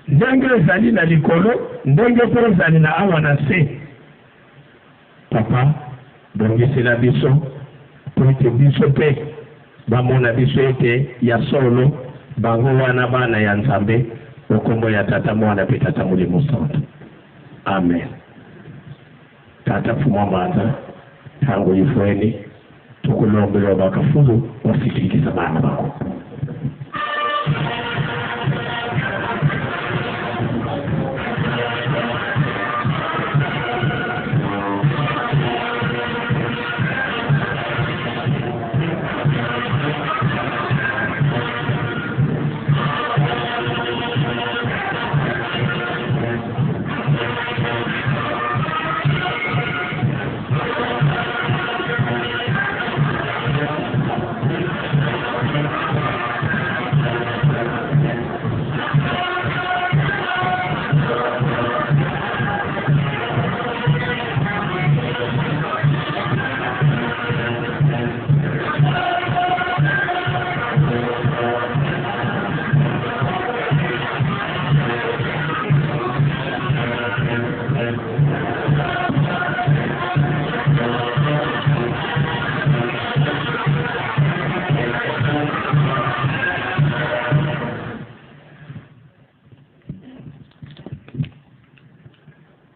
Ndenge ezali na likolo, ndenge mpe ezali na awa na se. Papa, bongisela biso mpo ete biso mpe bamona biso ete ya solo bango wana bana ya Nzambe, o nkombo ya Tata, Mwana mpe Tata Molimo Santu. Amen. Tata Mfumu Mbanza, ntango ifweni tukulombelwa bakafulu wasikilikisa bana bako.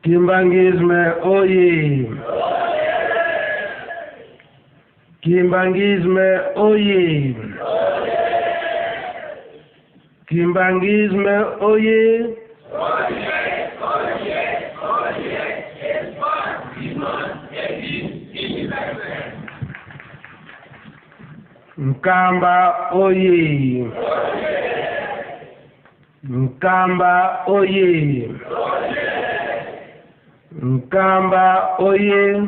Kimbanguisme oye! Kimbanguisme oye! Kimbanguisme oye! Nkamba oye! Nkamba oye! Nkamba oye!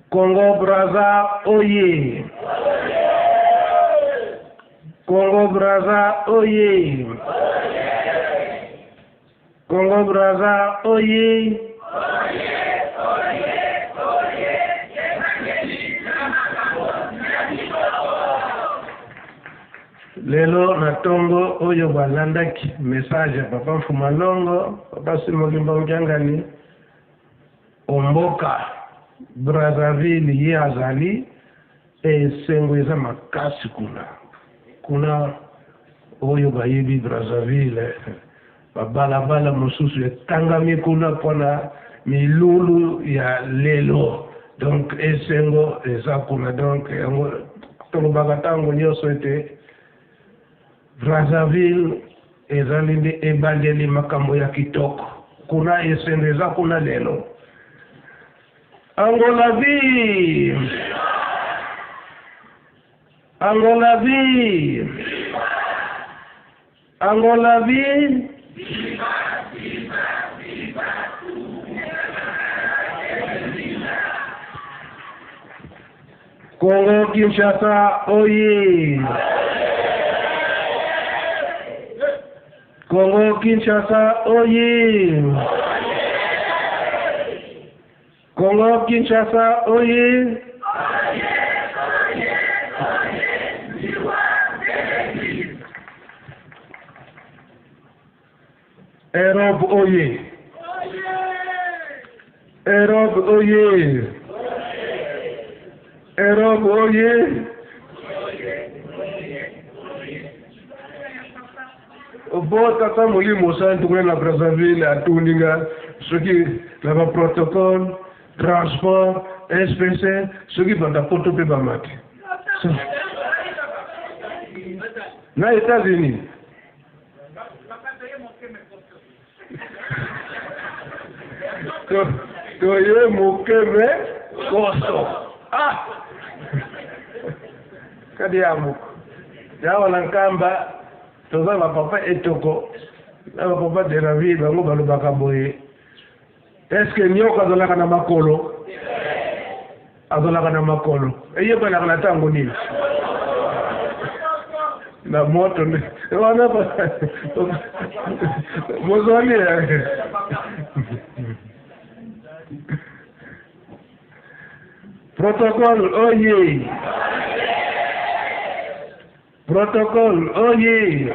Congo Brazza oye! Congo Brazza oye! Congo Brazza oye! Lelo na tongo oyo balandaki message ya papa Mfuma Longo, papa Simon Kimbangu Kiangani, omboka Brazzaville ye azali esengo eza makasi kuna kuna oyo bayebi Brazzaville babalabala mosusu ekangami kuna mpona milulu ya lelo donc esengo eza kuna donc yango tolobaka ntango nyonso ete Brazzaville ezali nde ebandeli makambo ya kitoko kuna esengo eza kuna lelo Angola vive! Angola vive! Angola vive! Congo Kinshasa oye! Congo Kinshasa oye! Congo Kinshasa oye! Europe oye! Europe oye! Europe oye! Bo tata molimo santu kuna na Brazzaville atuni nga soki na ba protocole transport SPC soki banda poto mpe bamati na États-Unis. Toye moke me koso ah kadi ya moko yawa na nkamba toza ba papa etoko na ba papa de la vie bango balobaka boye eske nyoka azalaka na makolo azalaka na makolo eyebanaka na ntango nini na moto nde wana bozwani. Protocole oye! Protocole oye!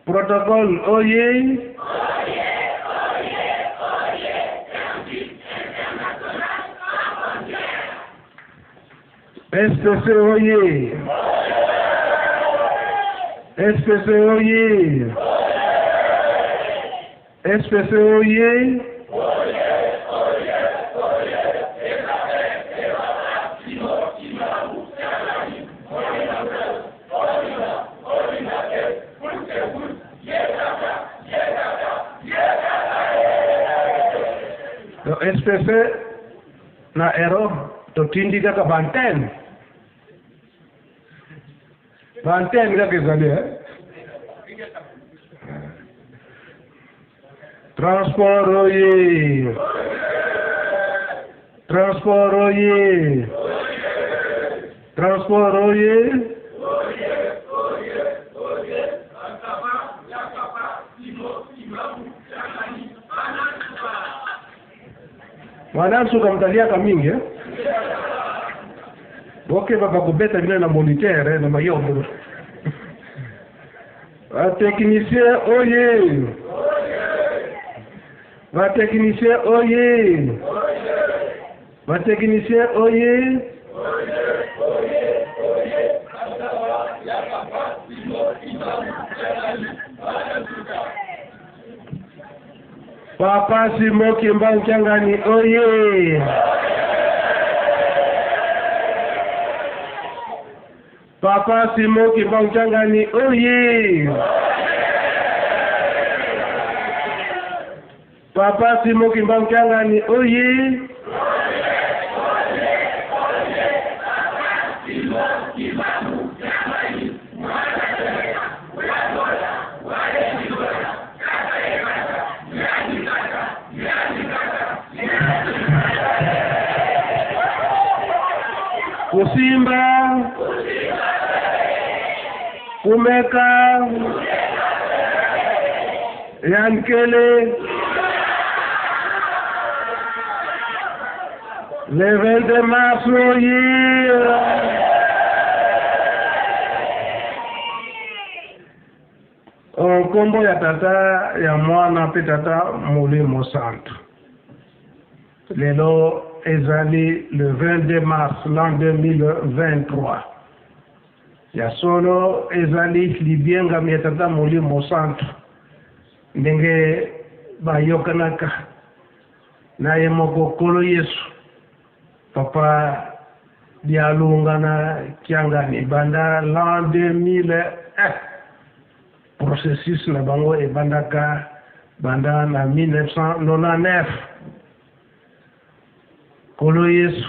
Protocole oye! SPC oye! SPC oye! SPC oye! Donc SPC na Europe totindi kaka ba antenne ba antenne kaka ezali eh? Transport oye! Transport oye! Transport oye! Wana nsuka moto aliaka mingi eh? Bokeba bakobeta bino na moniteur eh, na mayombo. Ba technicien oye! Ba technicien oye! Ba technicien oye! Papa Simon Kimbangu Kiangani oye! Papa Simon Kimbangu Kiangani oye! Papa Simon Kimbangu Kiangani oye! Kusimba, kumeka, yankele, le 22 mars oye. Nkombo ya Tata, ya Mwana mpe Tata Molimo Santu. Lelo ezali le 22 mars l'an 2023. Ya solo ezali libiengami ya Tata Molimo Santu ndenge bayokanaka na ye moko Nkolo Yesu. Papa Dialungana Kiangani banda l'an 2001 processus na bango ebandaka banda na 1999 Nkolo Yesu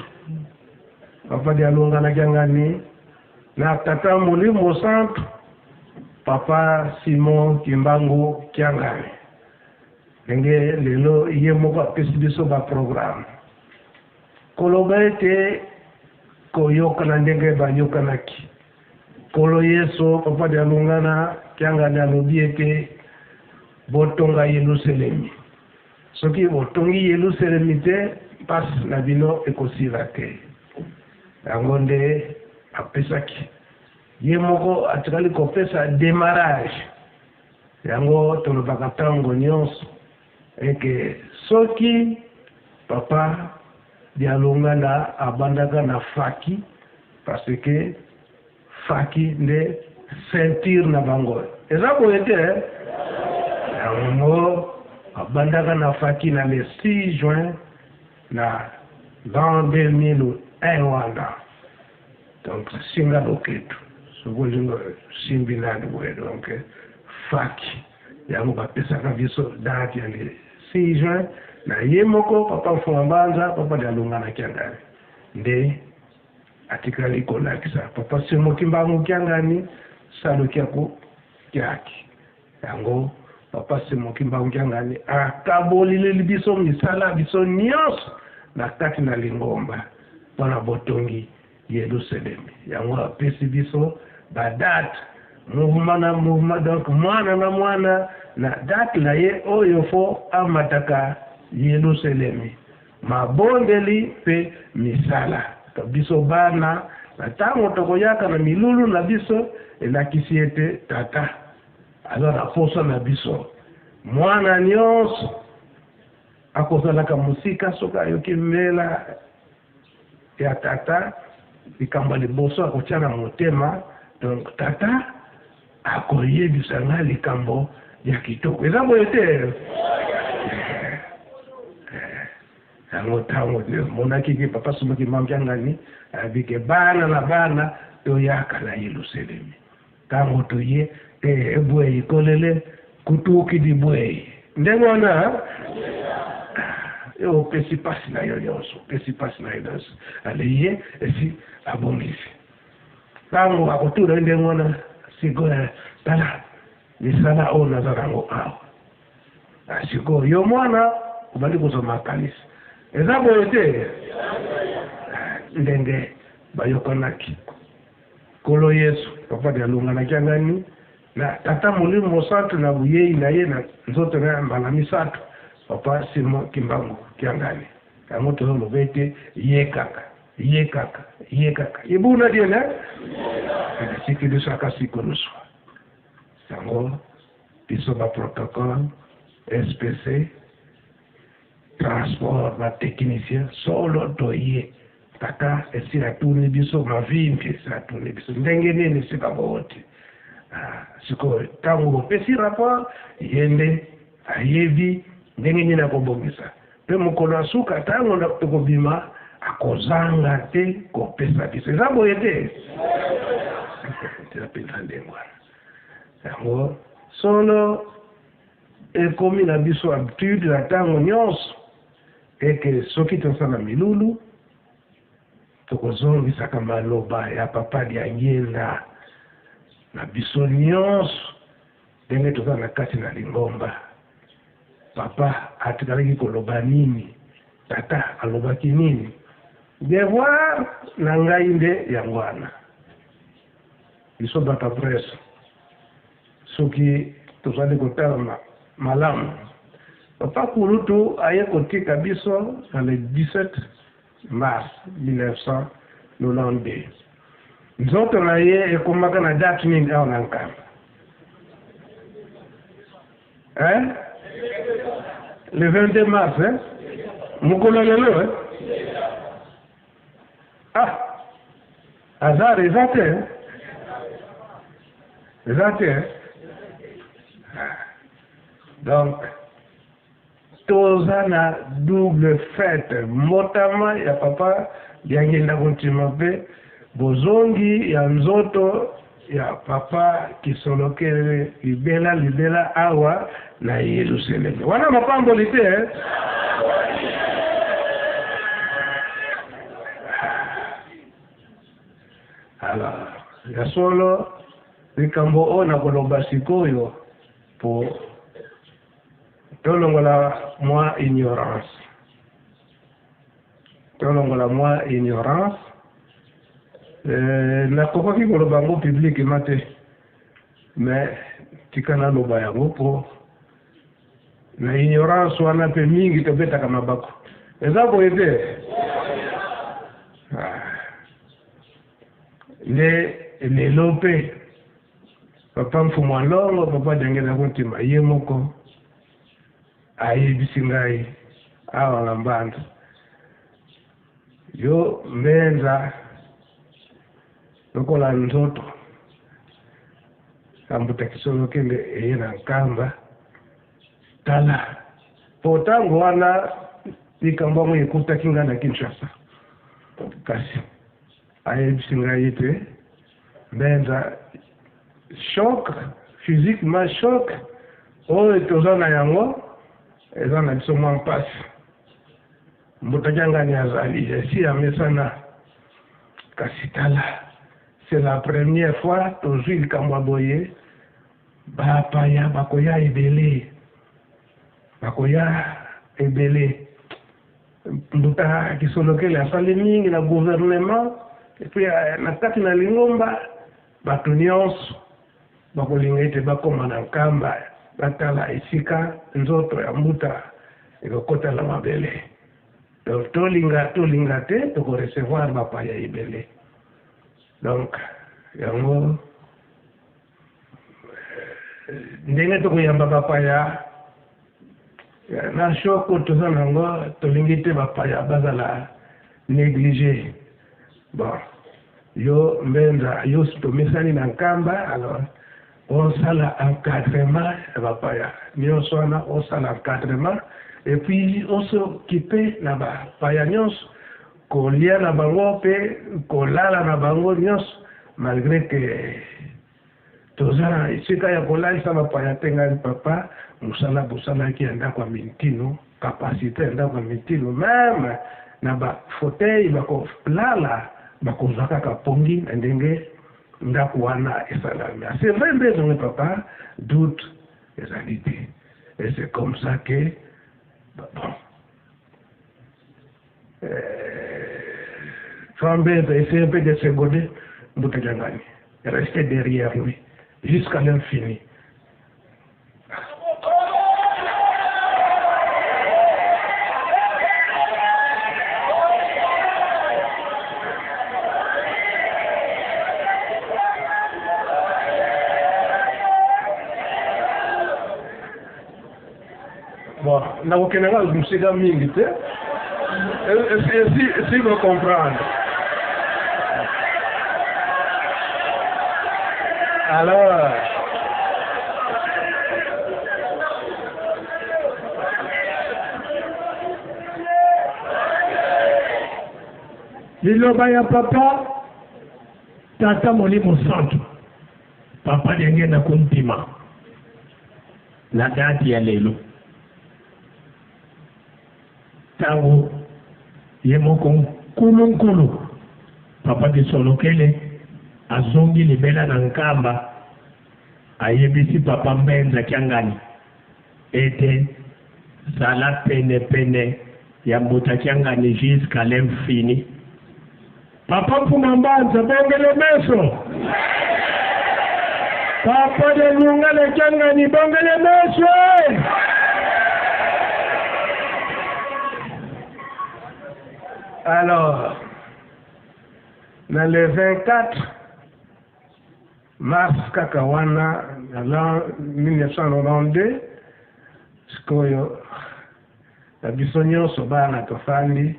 Papa Dialungana Kiangani na Tata Molimo Santu Papa Simon Kimbangu Kiangani ndenge lelo ye moko apesi biso ba programme koloba ete koyokana ndenge bayokanaki Nkolo Yesu Papa Dialungana Kiangani alobi ete botonga Yelusalemi. Soki botongi Yelusalemi te, mpasi na bino ekosila te. Yango nde apesaki ye moko atikali kopesa demarrage. Yango tolobaka ntango nyonso eke soki Papa Dialungana abandaka na faki parce que faki nde ceinture na bango eza boye te yango abandaka na faki na le 6 juin na l'an 2001 wana donc singa loketu soki olingi simbi nani boye donc faki yango bapesaka biso date ya le 6 juin na ye moko Papa Mfuma Mbanza Papa Dialungana Kiangani nde atikali kolakisa Papa Simon Kimbangu Kiangani salukiaku kiaki yango Papa Simon Kimbangu Kiangani akabolileli biso misala biso nyonso na kati na lingomba mpo na botongi Yelusalemi. Yango apesi biso ba date mouvement na mouvement, donc mwana na mwana na date na ye oyo fo amataka Yelusalemi. Mabondeli mpe misala. To biso bana, na ntango tokoyaka na milulu na biso, elakisi ete Tata aza na posa na biso. Mwana nyonso akozalaka mosika soki ayoki mbela ya Tata, likambo ya liboso akotia na motema, donc Tata akoyebisa ngai likambo ya kitoko. Eza boye te? Yango ntango monaki ke Papa Simon Kimbangu Kiangani ayebi ke bana na bana toyaka na Yelusalemi. Ntango toye te ebwei kolele kutukidi bwei ndenge wana, yo opesi mpasi na yo nyonso, opesi mpasi na yo nyonso. Ale ye esi abongisi. Ntango akotuna ye ndenge wana, sikoyo tala misala oyo naza nango awa. Sikoyo yo mwana obandi kozwa makanisi. Eza boye te? Ndenge bayokanaki, Nkolo Yesu, Papa Dialungana Kiangani na Tata Molimo Mosantu na boyei na ye na nzoto na mbala misato, Papa Simon Kimbangu Kiangani. Yango tozoloba ete ye kaka, ye kaka, ye kaka. Ibuna diene sikiliso akasikoluswa. Yango biso ba protocole SPC transport ba technicien solo toye. Tata esi atuni biso mavimbi, esi atuni biso ndenge nini esika bowoti. Sikoyo ntango bopesi rapport, ye nde ayebi ndenge nini akobongisa. Mpe mokolo ya suka ntango tokobima, akozanga te kopesa biso. Eza boye te? Eza mpenza ndenge wana. Yango solo ekomi na biso habitude na ntango nyonso eke soki tosala milulu, tokozongisaka maloba ya Papa Diangienda na biso nyonso ndenge toza na kati na lingomba. Papa atikalaki koloba nini? Tata alobaki nini? Devoir na ngai nde yango wana. Biso bato ya presse, soki tozali kotala malamu, Papa Kulutu aye kotika biso na le 17 mars 1992. Nzoto na ye ekomaka na date nini awa na Nkamba? Hein? Le 22 mars, hein? Mokolo lelo, hein? Ah! Hasard eza te, eza te. Donc toza na double fête, mbotama ya Papa Diangienda Kuntima mpe bozongi ya nzoto ya Papa Kisolokele libela libela awa na Yelusalemi. Wana mapamboli te, eh? Alors ya solo, likambo oyo nakoloba sikoyo po tolongola mwa ignorance, tolongola mwa ignorance. Nakokaki koloba yango publiquement te, mais tika naloba yango mpo na ignorance wana mpe mingi tobetaka mabako. Eza boye te? Nde lelo mpe Papa Mfumu Alongo, Papa Diangienda Kuntima ye moko ayebisi ngai awa na Mbanza, yo mbenza lokola nzoto ya Mbuta Kisolokele eye na Nkamba, tala po ntango wana likambo yango ekutaki ngai na Kinshasa. Kasi ayebisi ngai ete mbenza choc physiquement, choc oyo toza na yango eza na biso mwa mpasi. Mbuta Kiangani azali esi amesana, kasi tala, c'est la première fois tozwi likambo ya boye. Bapaya bakoya ebele, bakoya ebele. Mbuta Kisolokele asali mingi na gouvernement et puis na kati na lingomba. Bato nyonso bakolinga ete bakóma na Nkamba, batala esika nzoto ya mbuta ekokota na mabele. Donc tolinga tolinga te, toko recevoir bapaya ebele. Donc yango ndenge tokoyamba bapaya na shoko toza nango, tolingi te bapaya bazala négligé. Bon, yo Mbenza, yo tomesani na Nkamba, alors osala encadrement ya bapaya nyonso wana, osala encadrement et puis os'occupe na bapaya nyonso, kolia na bango mpe kolala na bango nyonso, malgré que toza na esika ya kolalisa bapaya te. Ngai papa, mosala bosalaki ya ndako ya Mintino, capacité ya ndako ya Mintino, même na bafauteuil bakolala, bakozwa kaka pongi na ndenge ndako wana esalami. C'est vrai nde ezongi papa, doute ezali te. Et c'est comme ça que bon, Fambenza essaie un peu de seconder Mbuta Diangani, rester derrière lui jusqu'à l'infini. Bon, nakokende nga mosika mingi te, si vous comprendre. Alors liloba ya papa tata Molimo Santu, papa ndenge nakompima na date ya lelo, ntango ye moko nkulunkulu papa Kisolokele azongi libela na Nkamba, ayebisi papa Mbenza Kiangani ete zala penepene ya Mbuta Kiangani jusqu'à l'infini. Papa Mfuma Mbanza, bongele meso. Papa de Lungale Kiangani, bongele meso. Alors, dans le 24 mars kaka wana na l'an 1992, sikoyo na biso nyonso bana tofandi,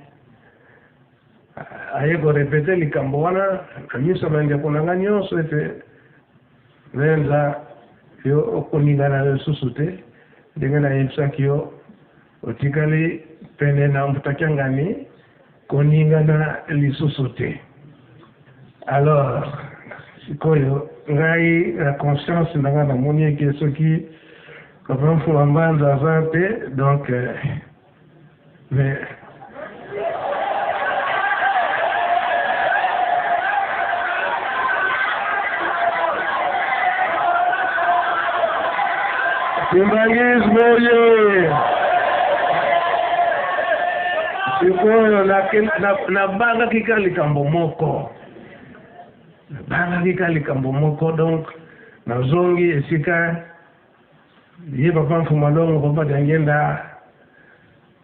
aye korépéter likambo wana na miso ya bandeko na nga nyonso ete Mbenza, yo okoningana lisusu te. Ndenge nayebisaki yo, otikali pene na Mbuta Kiangani, koningana lisusu te. Alors sikoyo ngai na conscience na ngai namoni eke soki papa Mfuma Mbanza aza te, donc mais Kimbanguisme oye! Sikoyo nabangaki ka likambo moko, nabangaki ka likambo moko. Donc nazongi esika ye papa Mfuma Longo, papa Diangenda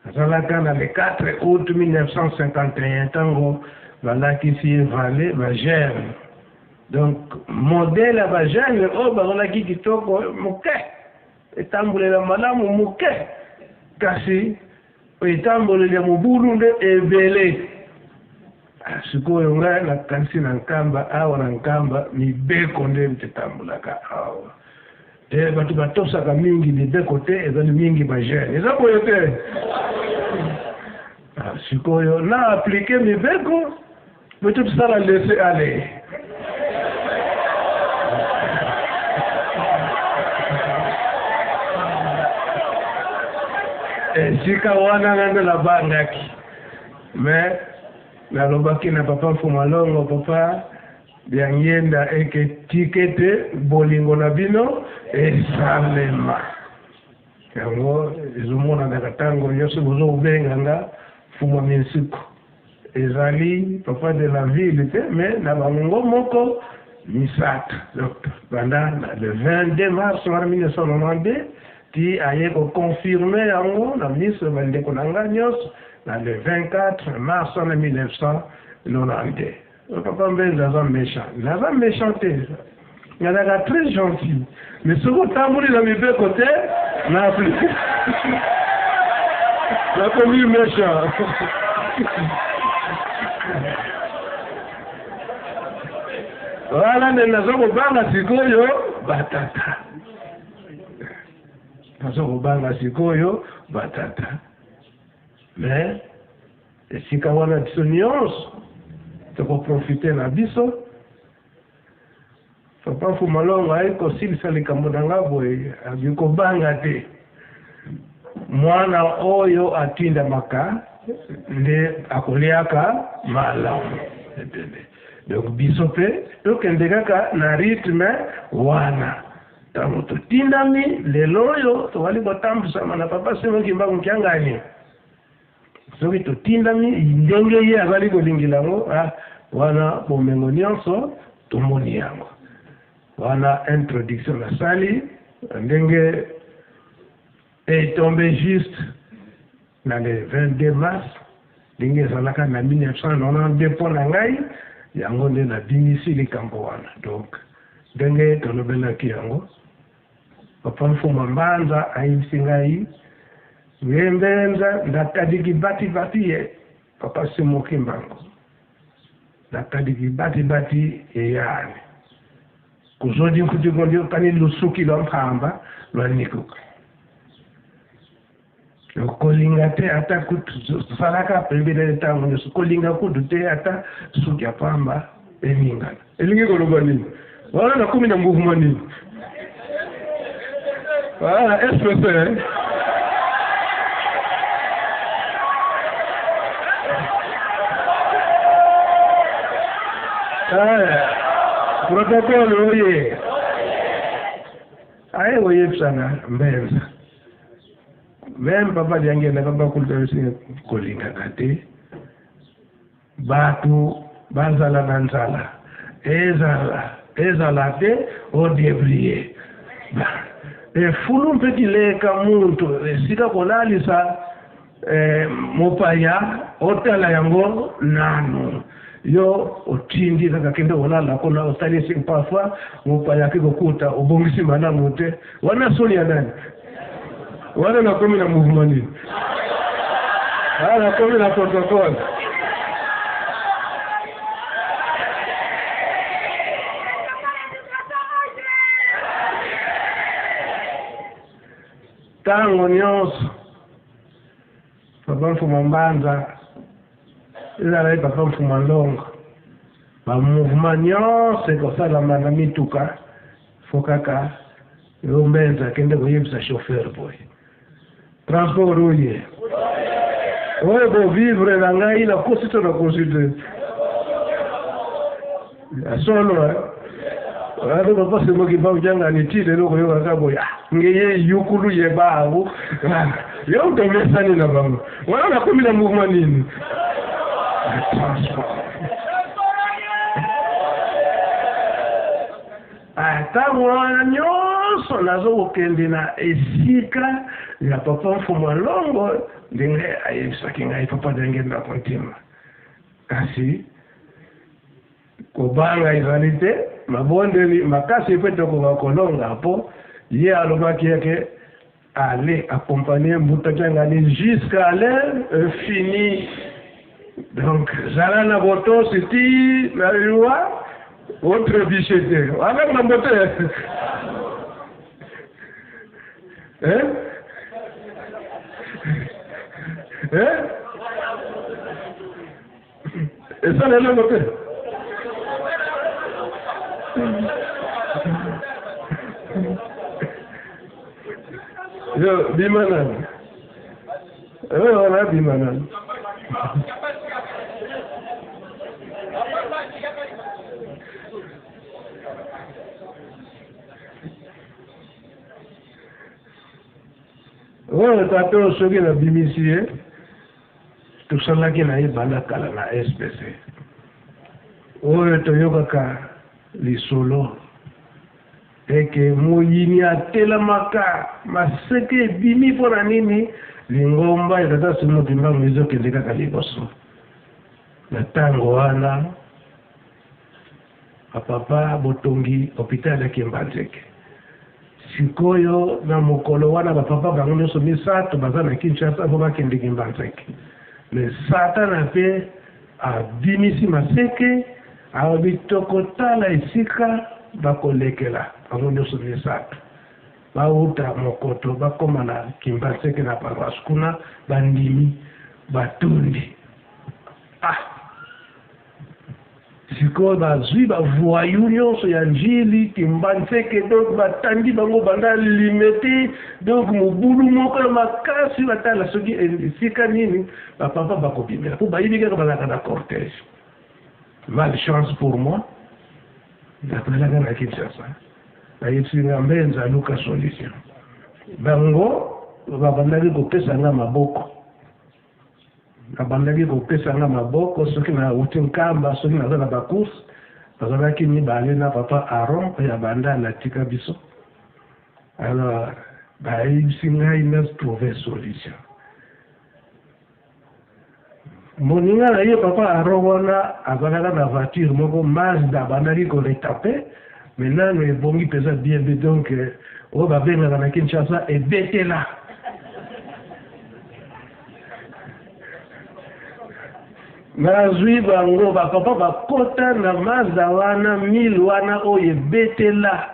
azalaka na le 4 août 1951, ntango balakisi ye vale bagerme. Donc modèle ya bajeune oyo bazalaki kitoko moke, etambolela malamu moke, kasi etamboleli ya mobulu nde ebele. Sikoyo ngai nakanisi na Nkamba awa, na Nkamba mibeko nde etambolaka awa te, bato batosaka mingi mibeko te, ezali mingi bajeune, eza boye te. Sikoyo na appliquer mibeko mpe tosala laisser aller. Esika wana nga nde nabangaki, mais nalobaki na papa Mfuma Longo, papa Diangienda, eke tike te, bolingo na bino esalema. Yango ezomonanaka ntango nyonso bozobenga nga Mfuma Minsuku, ezali papa de la ville te, mais na bango moko misato. Donc banda na le 22 mars wana 1992. Ti aye ko confirmer yango na miso ya ba ndeko na nga nionso na le 24 mars wana 1992. Papa Mbenza aza mechant. Naza mechant te. Nazalaka très gentil. Mais soki otamboli na mibeko te, na applique. Nakomi mechant. Wana nde naza kobanga sikoyo batata. Naza kobanga sikoyo batata. Mais esika wana biso nionso toko profiter na biso. Papa Mfumalongo aye kosilisa likambo na nga boye, abi kobanga te, mwana oyo atindamaka nde akoliaka malamu ebele. Donc biso pe tokende kaka na rythme wana. Tango totindami lelo oyo tozali kotambusama na Papa Simon Kimbangu Kiangani. Soki totindami ndenge ye azali kolingela yango, ah, wana bomengo nionso tomoni yango. Wana introduction nasali ndenge e tombe juste na le 22 mars ndenge ezalaka na 1992 mpo na ngai, yango nde nabimisi likambo wana. Donc ndenge tolobelaki yango, Papa Mfuma Mbanza ayebisi ngai Nge mbenza ndakadiki bati bati ye Papa Simon Kimbangu ndakadiki bati bati ye yani kuzodi nkutiko ndio kani lusuki lwa mpamba lwa nikuka kolinga te ata kutu salaka pembeni na ntango nyonso kolinga kutu te ata suki ya pamba eningana elingi koloba nini wana nakomi na mouvement nini voilà SPC eh, protocole oye aye koyebisa na mbenza meme papa diangienda papa kulutu ayebisi kolingaka te Batu bazala na nzala ezala ezala te o debrouiller ba efulu mpe kileka muntu esika kolalisa eh, mopaya otala yango nanu yo otindi kaka kende kolala kuna otalisi parfois mopaya ake kokuta obongisi malamu te wana soni ya nani wana nakomi na mouvement nini wana nakomi na protocole ntango nyonso papa mfuma mbanza ezala ye papa mfuma ndongo bamouvement nyonso ekosalama na mituka fo kaka Yo mbenza kende koyebisa chauffeur boye transport oye oyo bo vivre na ngai nakosi to nakosi te ya solo eh? Ado papa semo kimbangu kiangani ti lelo koyoka kaka boye ah, ngeye yukulu ye bango ah, yo tomesani na bango wana nakomi na mouvement nini transport Ntango wana nyonso nazokokende na esika ya Papa Mfumu Longo, ndenge ayebisaki ngai Papa Diangienda Kuntima. Kasi kobanga ezali te, mabondeli makasi mpe tokoka kolonga, mpo ye alobaki eke aller accompagner Mbuta Kiangani jusqu'à l'infini. Donc zala na botosi ti na liwa otrebuche te wana mambo te hein? Hein? Esala eloko te yo bima nani oyo wana bima nani oyo tata oyo soki nabimisi ye Tosalaki na ye banda kala na SPC. Oyo toyokaka lisolo. Eke moyini atelamaka, maseke ebimi mpo na nini? Lingomba ya Tata Simon Kimbangu ezokende kaka liboso. Na ntango wana bapapa botongi hopital ya Kimbanseke. Sikoyo na mokolo wana bapapa bango nyonso misato baza na Kinshasa mpo bakende Kimbanseke. Mais Satana mpe abimisi maseke, alobi tokotala esika bakolekela bango nyonso misato. Bauta Mokoto bakoma na Kimbanseke na paroisse kuna, bandimi batondi. Ah! Sikoyo bazui ba voyous nionso ya Ndjili, Kimbanseke donc batandi bango banda Limete donc mobulu moko ya makasi batala soki esika nini ba papa bakobimela po bayebi kaka bazalaka na cortège. Malchance pour moi nazalaka na Kinshasa bayebisi nga Mbenza luka solution bango babandaki kopesa nga maboko. Abandaki kopesa nga maboko soki nawuti Nkamba, soki naza na ba courses. Bazalaki mibale na papa Aaron oyo abanda atika biso. Alors bayebisi ngai na trouver solution. Moninga na ye papa Aaron wana azalaka na voiture moko Mazda abandaki ko retaper mais nanu ebongi penza bien te donc oyo babengaka na Kinshasa ebetela. Nazwi bango ba papa bakota na Mazda wana 1000 wana oyo ebetela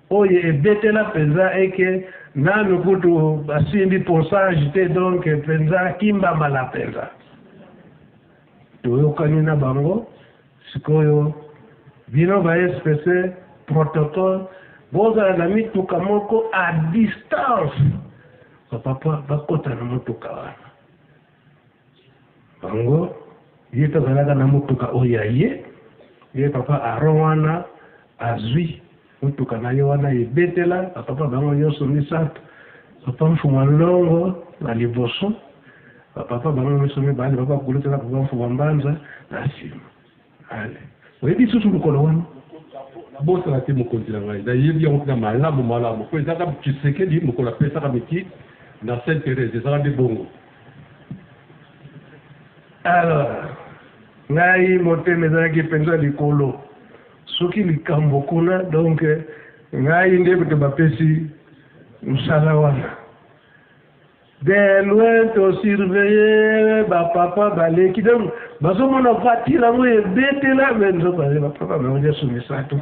oyo ebetela mpenza eke nanu kutu basimbi ponçage te donc mpenza kimbambala mpenza toyokani na bango sikoyo bino ba SPC protocole bozala na mituka moko à distance Ba papa bakota na motuka wana. Bango ye pe azalaka na motuka oyo ya ye, ye papa Aaron wana azui motuka na ye wana ebetela ba papa bango nionso misato, papa Mfumua Nlongo na liboso, ba papa bango nionso mibale, papa Kulutu na papa Mfumua Mbanza na sima. Allez. Oyebi lisusu mokolo wana? Nabosana te mokonzi na ngai. Nayebi yango mpenza malamu malamu mpo ezalaka Tshisekedi mokolo apesaka miki na Sainte Therèse, ezalaka nde bongo. Alors, ngai motema ezalaki mpenza likolo. Soki likambo kuna, donc ngai nde moto bapesi mosala wana. De loin to surveiller ba papa baleki donc bazomona voiture yango ebetela me nzoka ba papa bango nyonso misato.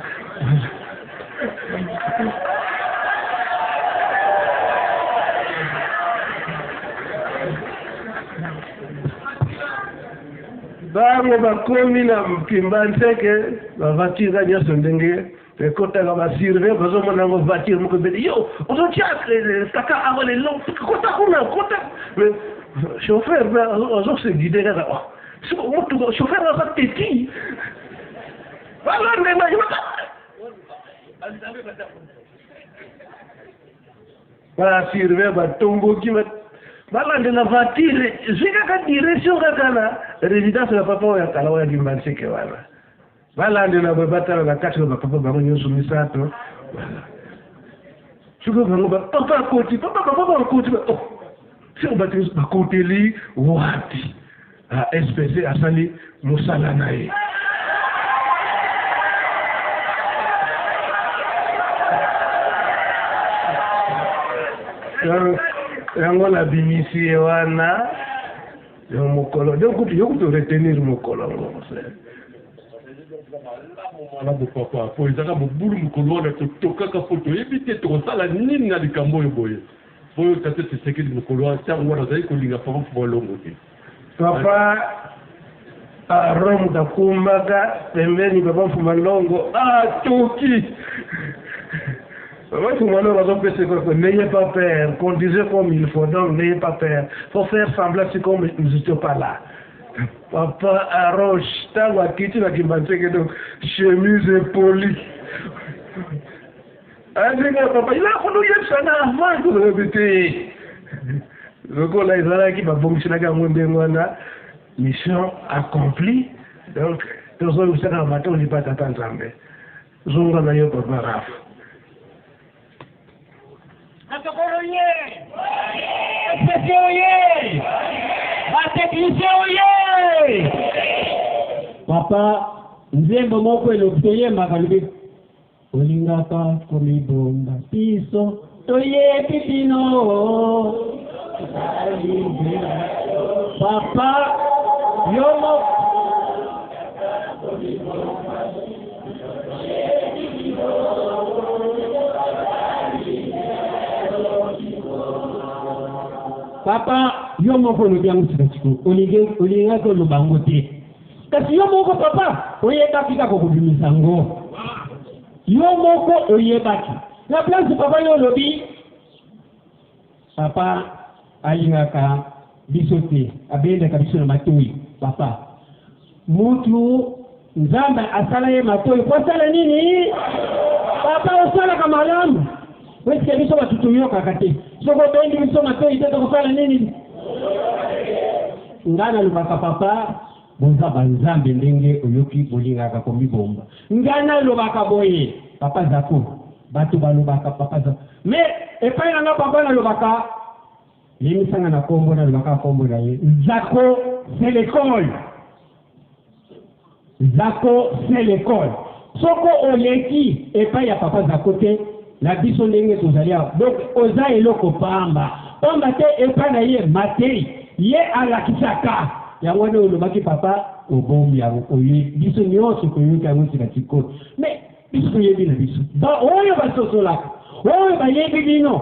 Bango bakomi na Kimbanseke ba voiture nyonso ndenge Ekotaka ba surveillant bazomona yango voiture moko ebele yo ozotia kaka awa lelo kota kuna kota mais chauffeur mpe azo se guider kaka oh motuka chauffeur aza teti balandela yo ba surveillant batomboki balandela voiture ezwi kaka direction kaka na résidence ya papa oyo ya kala oyo ya Kimbanseke wana. Balandela boye batala na kati na ba papa bango nionso misato sikoyo bango ba papa akoti papa papa bakoti oh sikoyo bato nyonso bakoteli wapi? Ah, SPC asali mosala na ye. Yango nabimisi ye wana yo mokolo yo kutu yo kutu retenir mokolo yango malamu papa po ezaka mobulu mokolo wana totokaka po toyebi te tokosala nini na likambo oyo boye po oyo tata Tshisekedi mokolo wana ntango wana azali kolinga papa Mfumu Longo te. Papa Aaron moto akumbaka pembeni papa Mfuma Longo atoki Papa Mfuma Longo azopesa ekoko n'ayez pas peur conduisez comme il faut donc n'ayez pas peur faut faire semblant si comme nous étions pas là Papa Aaron ntango akiti na Kimbanseke donc chemise epoli azinga papa ila kono yebisa nga avant tolobi te lokola ezalaki babongiselaki yango ndenge wana mission accomplie donc tozongisaka matondi pa tata Nzambe zonga na yo papa Raf. Protocole oye! SPC oye! Ba technicien oye! Papa, nzembo moko elobi toyembaka lobi olingaka komibomba biso toyebi bino papa yo moko Papa, yo moko olobi yango sika sikoyo, olingaki oloba yango te. Kasi yo moko papa, oyebaki kaka okobimisa yango. Yo moko oyebaki. Na place papa yo olobi, papa alingaka biso te, abendaka biso na matoyi. Papa, Mutu Nzambe asala ye matoyi po asala nini? Papa osalaka malamu puisque biso batu toyokaka te. Soki obendi biso matoyi te tokosala nini? Nga nalobaka papa boza ba Nzambe ndenge oyoki bolingaka komibomba. Nga nalobaka boye papa Zako batu balobaka papa Zako mais epai na nga papa nalobaka Yebisa nga na kombo na loba kaka kombo na ye Zako c'est l'ecole Zako c'est l'ecole soko oleki epai ya papa Zako te na biso ndenge tozali awa donc oza eloko pamba pamba te epai na ye mateyi ye alakisaka yango wana olobaki papa obombi yango oye biso nyonso toyoki yango sika sikoyo mais biso toyebi na biso ba oyo basosolaka oyo bayebi bino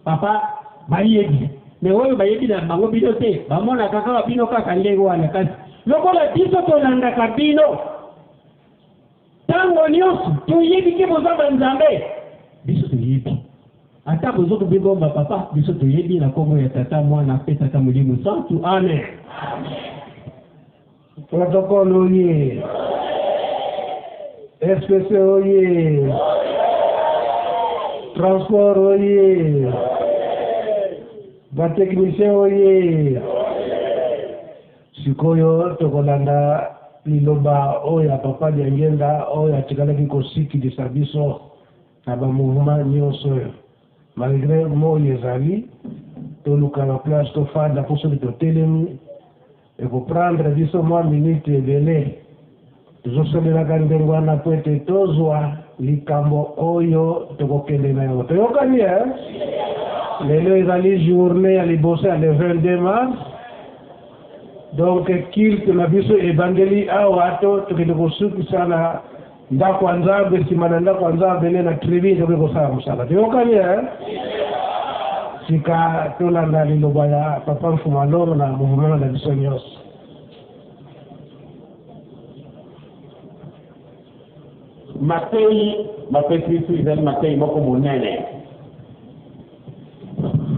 Papa bayebi mais oyo bayebi na bango bino te bamonaka kaka bino kaka ndenge wana kasi lokola biso tolandaka bino tango nionso toyebi ke boza ba nzambe biso toyebi ata bozo kobibomba papa biso toyebi na kombo ya tata mwana pe tata molimo santu amen. Protocole oye! SPC oye! Transport oye! Ba techniciens oye! Sikoyo tokolanda liloba oyo ya Papa Diangienda oyo atikalaki kosikilisa biso na ba mouvement nionso oyo. Malgre moyi ezali, toluka ba place tofanda po soki totelemi Eko prendre biso mwa minutes ebele. Tozosalelaka ndenge wana mpo ete tozwa likambo oyo tokokende na yango. Toyokani eh? Lelo ezali journee ya liboso ya le 22 mars. Donc culte na biso ebandeli awa to tokende kosukisa na ndako ya Nzambe, nsima na ndako ya Nzambe nde na tribune tokoki kosala mosala. Toyokani eh? Sika tolanda liloba ya Papa Mfuma Longo na mouvement na biso nyonso. Mateyi mapesi biso ezali mateyi moko monene.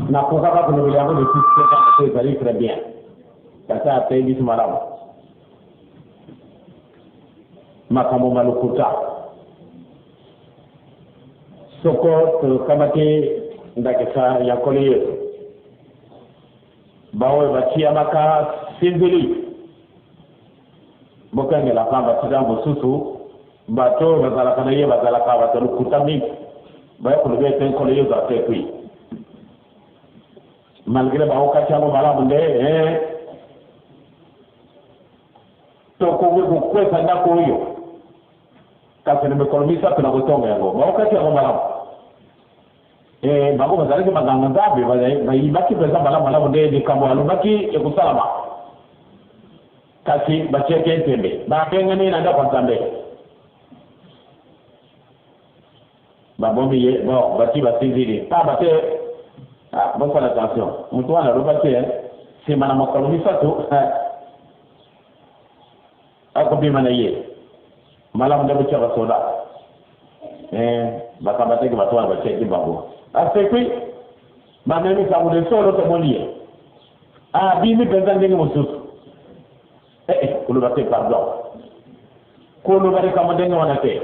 Nakokaka kolobela yango depuis 7 ans te, ezali très bien. Tata ateyi biso malamu. Makambo ma lokuta. Soko tokamati ndakisa ya Nkolo Yesu, baoyo batiyamaka sinzili, bokengela pamba te ntango mosusu bato oyo bazalaka na ye bazalaka bato ya lokuta mingi, baya koloba ete Nkolo Yesu asekwi. Malgre baokati yango malamu nde eh, tokoki kokwesa ndako oyo kasi na mikolo misato na kotonga yango. Baokaki yango malamu. E, bango bazalaki baganga Nzambe, bayibaki mpenza malamu malamu nde likambo alobaki ekosalama, kasi batiaki ye ntembe, babengani ye na ndako ya Nzambe, babomi ye. Bon, bati basinzili pamba te. Ah, bosala attention, moto wana alobaki nsima na mokolo misato Akobima na ye malamu nde botia basoda eh, bakamataki bato wana batiaki bango asekwi bamemi sango de solo tomoni ye abimi mpenza ndenge mosusu eh, eh, koloba te pardon koloba likambo ndenge wana te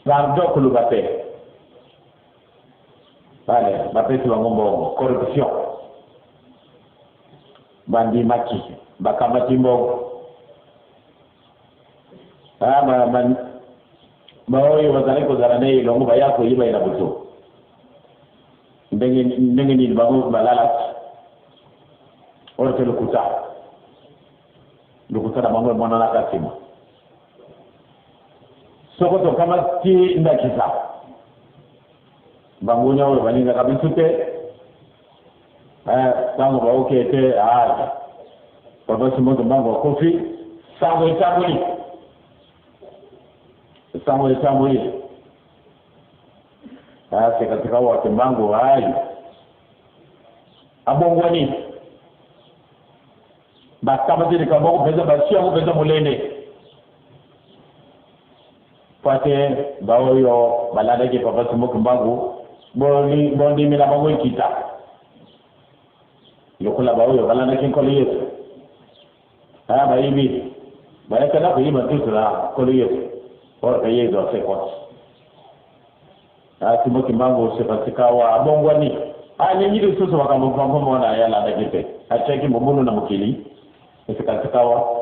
pardon koloba te bale bapesi bango mbongo corruption Bandimaki, bakamati mbongo. Ah, ba, ba, baoyo bazalaki kozala na ye elongo baya koyiba ye na butu. Ndenge ndenge nini bango balalaki? Oyo te lokuta. Lokuta na bango emonanaka nsima. Soko tokamati ndakisa bangunya oyo balingaka biso te, ntango baoki ete ah, Papa Simon Kimbangu akufi, sango etamboli, sango etamboli. Ah, seka wa Kimbangu ai abongwani, bakamati likambo yango mpenza, batie yango mpenza molende mpo te baoyo balandaki Papa Simon Kimbangu bondimi na bango ekita lokola baoyo balandaki Nkolo Yesu. Aya bayibi bayaka na koyiba ntutu na Nkolo Yesu, oyo ka Yesu asekwaki. Simon Kimbangu sekasikawa abongwani, alingi lisusu makambo mpamba wana ye alandaki te, atiaki mobulu na mokili. Esekasikawa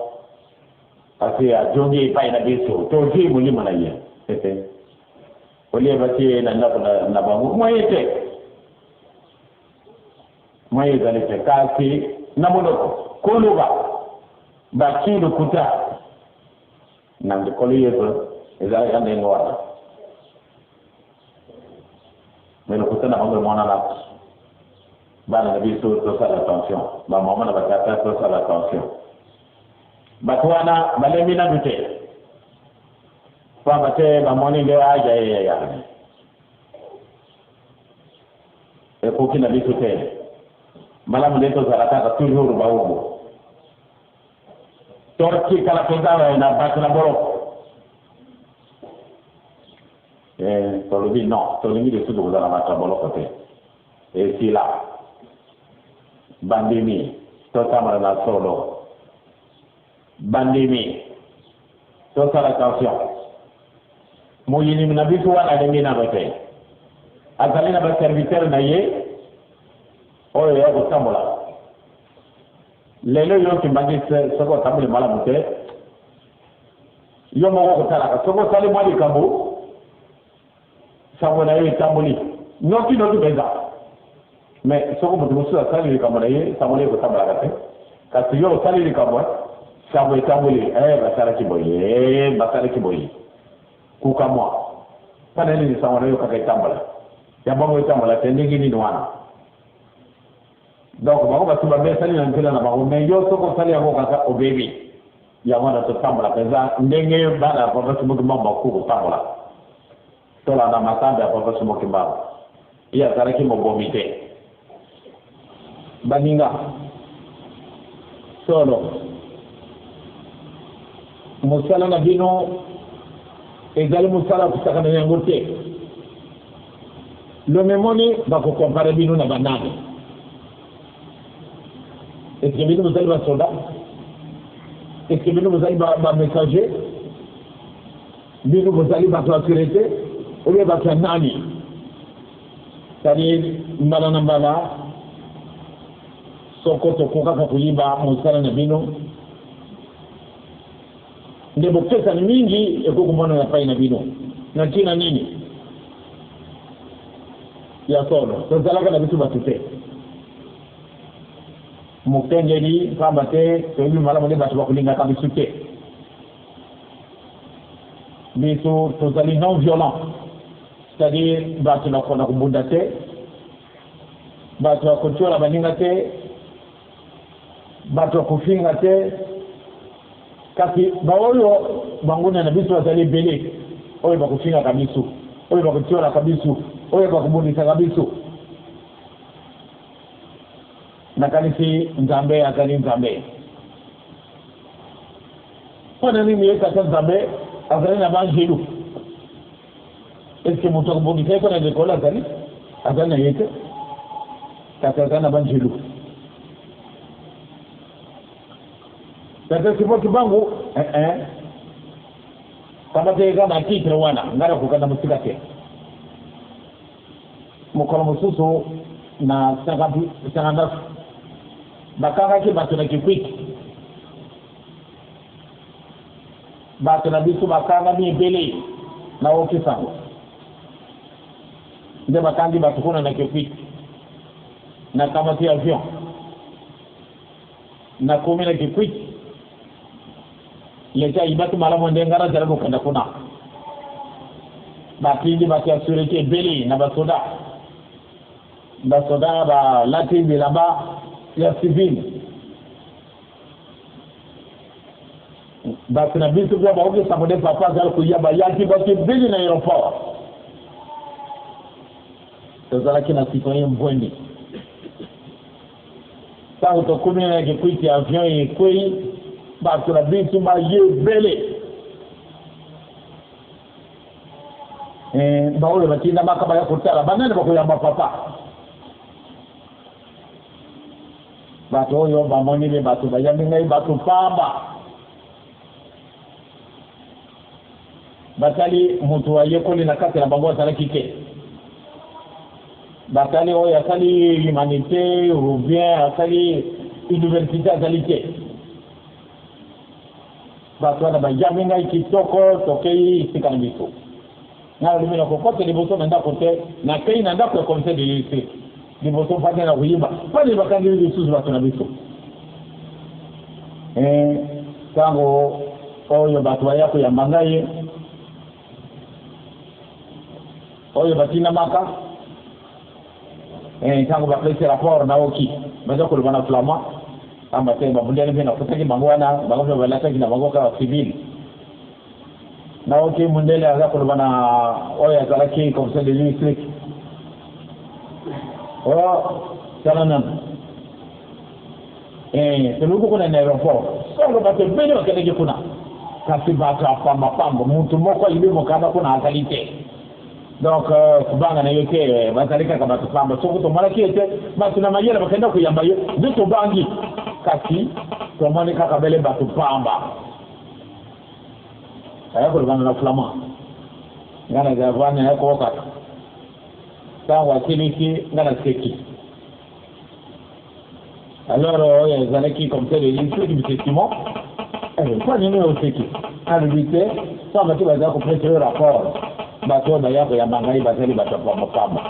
kasi azongi epai na biso, tozwi molimo na ye. Olie batie ye na ndako na bango, moye te, moye ezali te, kasi na monoko koloba batie lokuta na Nkolo Yesu ezalaka ndenge wana, me lokuta na bango emonanaki. Bana na biso, tosala attention. Bamama na batata, tosala attention. Bato wana balembi nanu te, pamba te bamoni nde aja yeya ekoki na biso te. Malamu nde tozala kaka toujours bawumbu, totikala mpenza na bato na boloko. Tolobi non, tolingi lisusu kozala bato ya boloko te, esila. Bandimi, totambola na solo. Bandimi, tosala attention. Moyini na biso wana alingi nano te, azali na baserviteur na ye oyo ya kotambola. Lelo yo Kimbangisi, soki otamboli malamu te, yo moko kotalaka, soki osali mwa likambo, sango na yo etamboli noki noki mpenza. Mais soki moto mosusu asali likambo na ye, sango na ye ekotambolaka te. Kasi yo osali likambo, sango etamboli, basalaki boye, basalaki boye. Kukamwa, mpo na nini sango na yo kaka etambola, ya bango etambola te? Ndenge nini wana? Donc bango bato bamesani na nzela na bango, mais yo soki osali yango kaka, obebi. Yango wana totambola mpenza ndenge bana ya Papa Simon Kimbangu bakoki kotambola. Tolanda matambe ya Papa Simon Kimbangu, ye azalaki mobomi te. Baninga, solo mosala na bino ezali mosala kosakana yango te. Lomemoni bakokompare bino na banani? Eske bino bozali basoda? Eske bino bozali bamessager? Bino bozali bato ya sûreté oyo bato ya nani? C'est-à-dire mbala na mbala, soko tokokaka koyiba mosala na bino nde bokesani mingi ekoki komonana epai na bino. Na ntina nini? Ya solo, tozalaka na biso bato te mokengeli, pamba te toyebi malamu nde bato bakolingaka biso te. Biso tozali non violent, c'est-à-dire bato na kobunda te, bato ya kotiola baninga te, bato ya kofinga te. Kasi baoyo banguna na biso bazali ebele, oyo bakofingaka biso, oyo bakotiolaka biso, oyo bakobundisaka biso. Nakanisi Nzambe azali Nzambe. Mpo na nini ye Tata Nzambe azali na banjelu? Eske moto akobongisa ye mpo na likolo azali? Azali na ye te, kasi azali na banjelu. Tata Simon Kimbangu, pamba te eza na titre wana, ngai nakokanda mosika te. Mokolo mosusu na 59 bakangaki bato na Kikwit, bato na biso bakangami ebele na okisango nde bakangi bato kuna na Kikwit. Nakamati avion, nakomi na Kikwit. Leta ayibaki malamu nde ngai nazali kokenda kuna. Batindi bato ya sûreté ebele na basoda. Basoda balati bilamba ya civile. Bato na biso mpe baoki sango nde papa azali koya, bayaki bato ebele na aéroport. Tozalaki na citoyen Mbwende. Ntango tokomi na Kikwiti, avion ekwei, bato na biso baye ebele. Baoyo batindamaka baya kotala banani bakoyamba papa. Bato oyo bamoni be bato bayambi ngai bato pamba. Batali moto ayekoli na kati na bango azalaki te. Batali oyo asali humanité ou bien asali université azali te. Bato wana bayambi ngai kitoko, tokei esika na biso. Ngai nalobi na kokota liboso na ndako te, nakei na ndako ya commissaire de district. Liboso mpande na koyiba, mpande bakangi lisusu bato na biso. Ntango oyo bato baya koyamba ngai, oyo batindamaka, ntango bapesi rapport naoki baza koloba na flamand, pamba te babundani mpe nakutaki bango wana, bango mpe balataki na bango kaka civile. Naoki mundele aza koloba na oyo azalaki commissaire de district. Oh, tala nanu. Toluki kuna na aéroport. Solo bato ebele bakendeki kuna. Kasi bato ya pamba-pamba, mutu moko ayibi mokanda kuna azali te. Donc kobanga na yo te, bazali kaka bato pamba. Soki tomonaki ete bato na mayele bakenda koyamba yo, nde tobangi. Kasi tomoni kaka bele bato pamba. Aya koloba na flamand. Nga na zavana ya kokaka. Ntango asilisi nga na seki. Alors oyo ezalaki commissaire de district monsieur Simon, mpo nini oseki? Alobi te, pamba te bazala kopesa yo rapport, bato oyo baya koyamba ngai bazali bato ya pambapamba.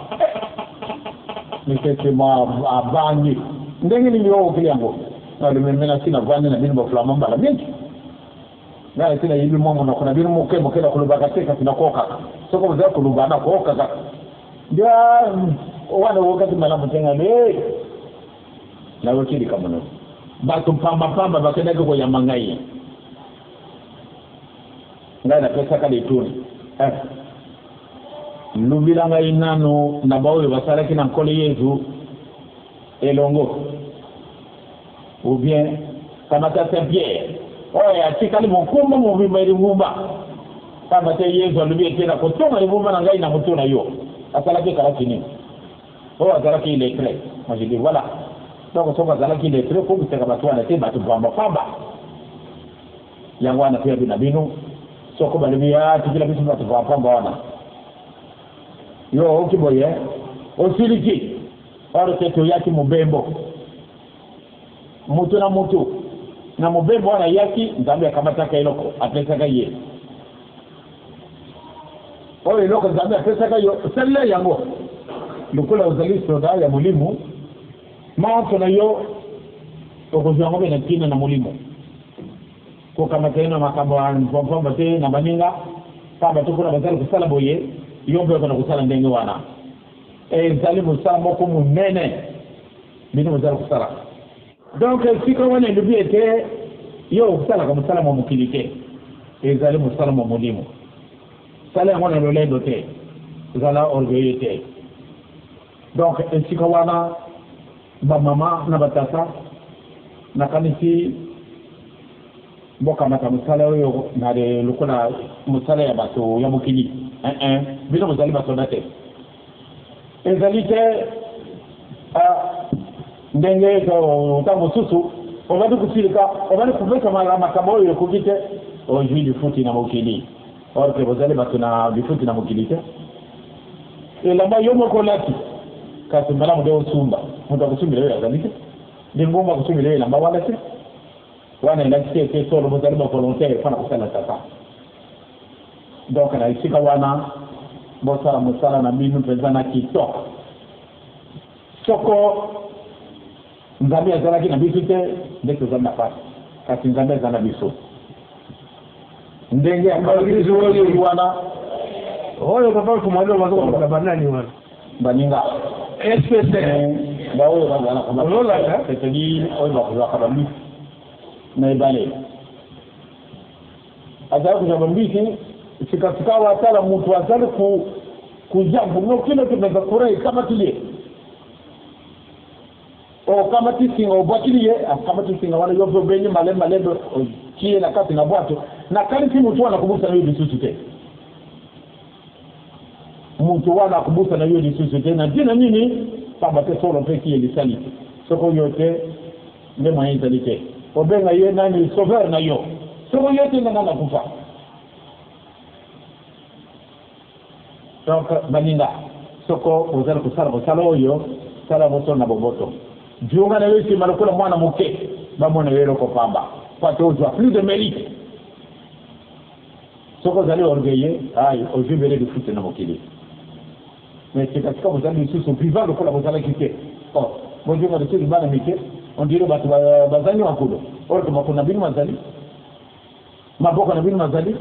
Monsieur Simon abangi, ndenge nini yo okili yango? Alobi me nasi navandi na bino baflamand mbala mingi, ngai nasi nayebi mwa monoko na bino moke moke, nakolobaka te kasi nakokaka. Soki ozali koloba nakokaka. Nde wana okokaki malamu te. Ngai nayoki likambo na bato pambapamba bakendaki koyamba ngai, ngai napesaka lituni. Lobila ngai nanu na baoyo basalaki na Nkolo Yezu elongo, ou bien kamata Saint Pierre oyo atikali mokumba mobimba lingumba, pamba te Yezu alobi ete nakotonga lingumba na ngai na motu na yo. Asalaki kalasi nini? Oyo azalaki illettré. Moi je dis voilà, donc soki azalaki illettré, kokisaka bato wana te bato pamba pamba. Yango wana mpe na bino, soko balobi tikila biso bato pamba wana, yo oki boye osiliki, or te toyaki mobembo, moto na moto na mobembo wana ayaki, Nzambe akamataka eloko apesaka ye. Oyo eloko Nzambe apesaka yo, osalela yango lokola ozali soda ya molimo. Manso na yo okozwa yango mpe na ntina na molimo. Kokamata ye na makambo ya mpamba te na baninga pamba te, mpona bazali kosala boye, yo mpe okona kosala ndenge wana. Ezali mosala moko monene bino bozali kosala. Donc esika wana elobi ete yo okosalaka mosala mwa mokili te, ezali mosala mwa molimo. Sala yango na lolendo te, ezala orgueilleux te. Donc esika wana, bamama na batata, nakanisi bokamata mosala oyo na lokola mosala ya bato ya mokili. Bino bozali basoda te. Ezali te ndenge ntango mosusu obandi kosilika, obandi kopesa makambo oyo ekoki te, ozwi lifuti na mokili, or ke bozali bato na lifuti na mokili te. Elamba yo moko olati, kasi malamu nde osumba, moto akosumbela oyo azali te, lingomba akosumbela oyo elamba wana te. Wana elakisi ete solo bozali bavolontaire mpona kosala tata. Donc na esika wana bosala mosala na bino mpenza na kitoko. Soko Nzambe azalaki na biso te nde tozali na pasi, kasi Nzambe azali na biso. Ndenge akamati biso wana. Oyo papa Mfumu Ado bazo kolobela banani wana? Baninga. SPC. Baoyo bazalaka ba Ozolanda? c'est-à-dire oyo bakozwaka bambisi na ebale. Azali kozwa bambisi sikasikawa atala moto azali ku kujambu noki noki mpenza courant ekamati ye. Okamati singa obwakili ye, akamati singa wana yo mpe obengi malembe malembe otie ye na kati na bwato. Nakanisi moto wana akobosana yo lisusu te. Moto wana akobosana yo lisusu te na ntina nini? Pamba te solo mpe ki elisali te. Soko yo te nde moyen ezali te. Obenga ye nani? Sauveur na yo. Soko yo te nde ngai nakufa. Donc baninga, soko bozali kosala mosala oyo, sala yango solo na boboto. Junga na yo sima lokola mwana moke, bamona yo eloko pamba, po ete ozwa plus de merite. Soki ozali orgueilleux, ai, ozwi ebele lifuti na mokili. Mais sika sika bozali lisusu vivant lokola bozalaki te. Oh, bozonga lisusu bana mike, on dirait bato bazangi makolo, or que makolo na bino mazali. Maboko na bino mazali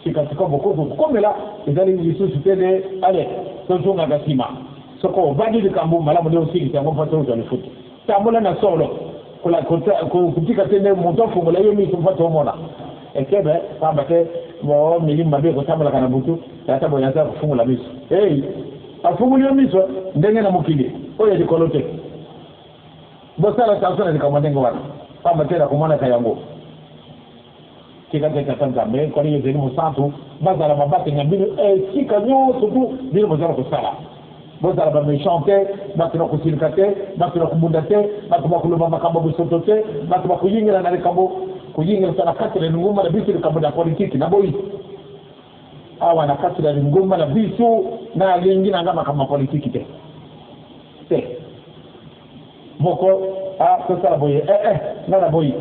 sika-sika bokoki kokomela, ezali lisusu te nde ale tozongaka nsima. Soko obandi likambo, malamu nde osilisa yango mpo ete ozwa lifuti. Tambola na solo, kotika te nde moto afungola yo miso mpo ete omona. Ekebe, mpamba te bo milimo mabe ekotambolaka na butu, tata boye aza kofungola miso. Ei, afungoli yo miso ndenge na mokili oyo ya likolo te. Bosala attention na likambo ya ndenge wana, mpamba te nakomonaka yango. Tika te Tata Nzambe, Nkolo Yezu Elimo Santu, bazala babateli na bino esika nyonso tu bino bozali kosala. Bozala ba mechant te, bato na kosilika te, bato na kobunda te, bato bakoloba makambo ya bosoto te, bato bakoyingela na likambo koyingelisa na kati na lingomba na biso likambo na politiki. Naboyi awa na kati na lingomba na biso, nalingi na nga makambo ya politiki te te. Moko ah tosala boye eh eh nga naboyi.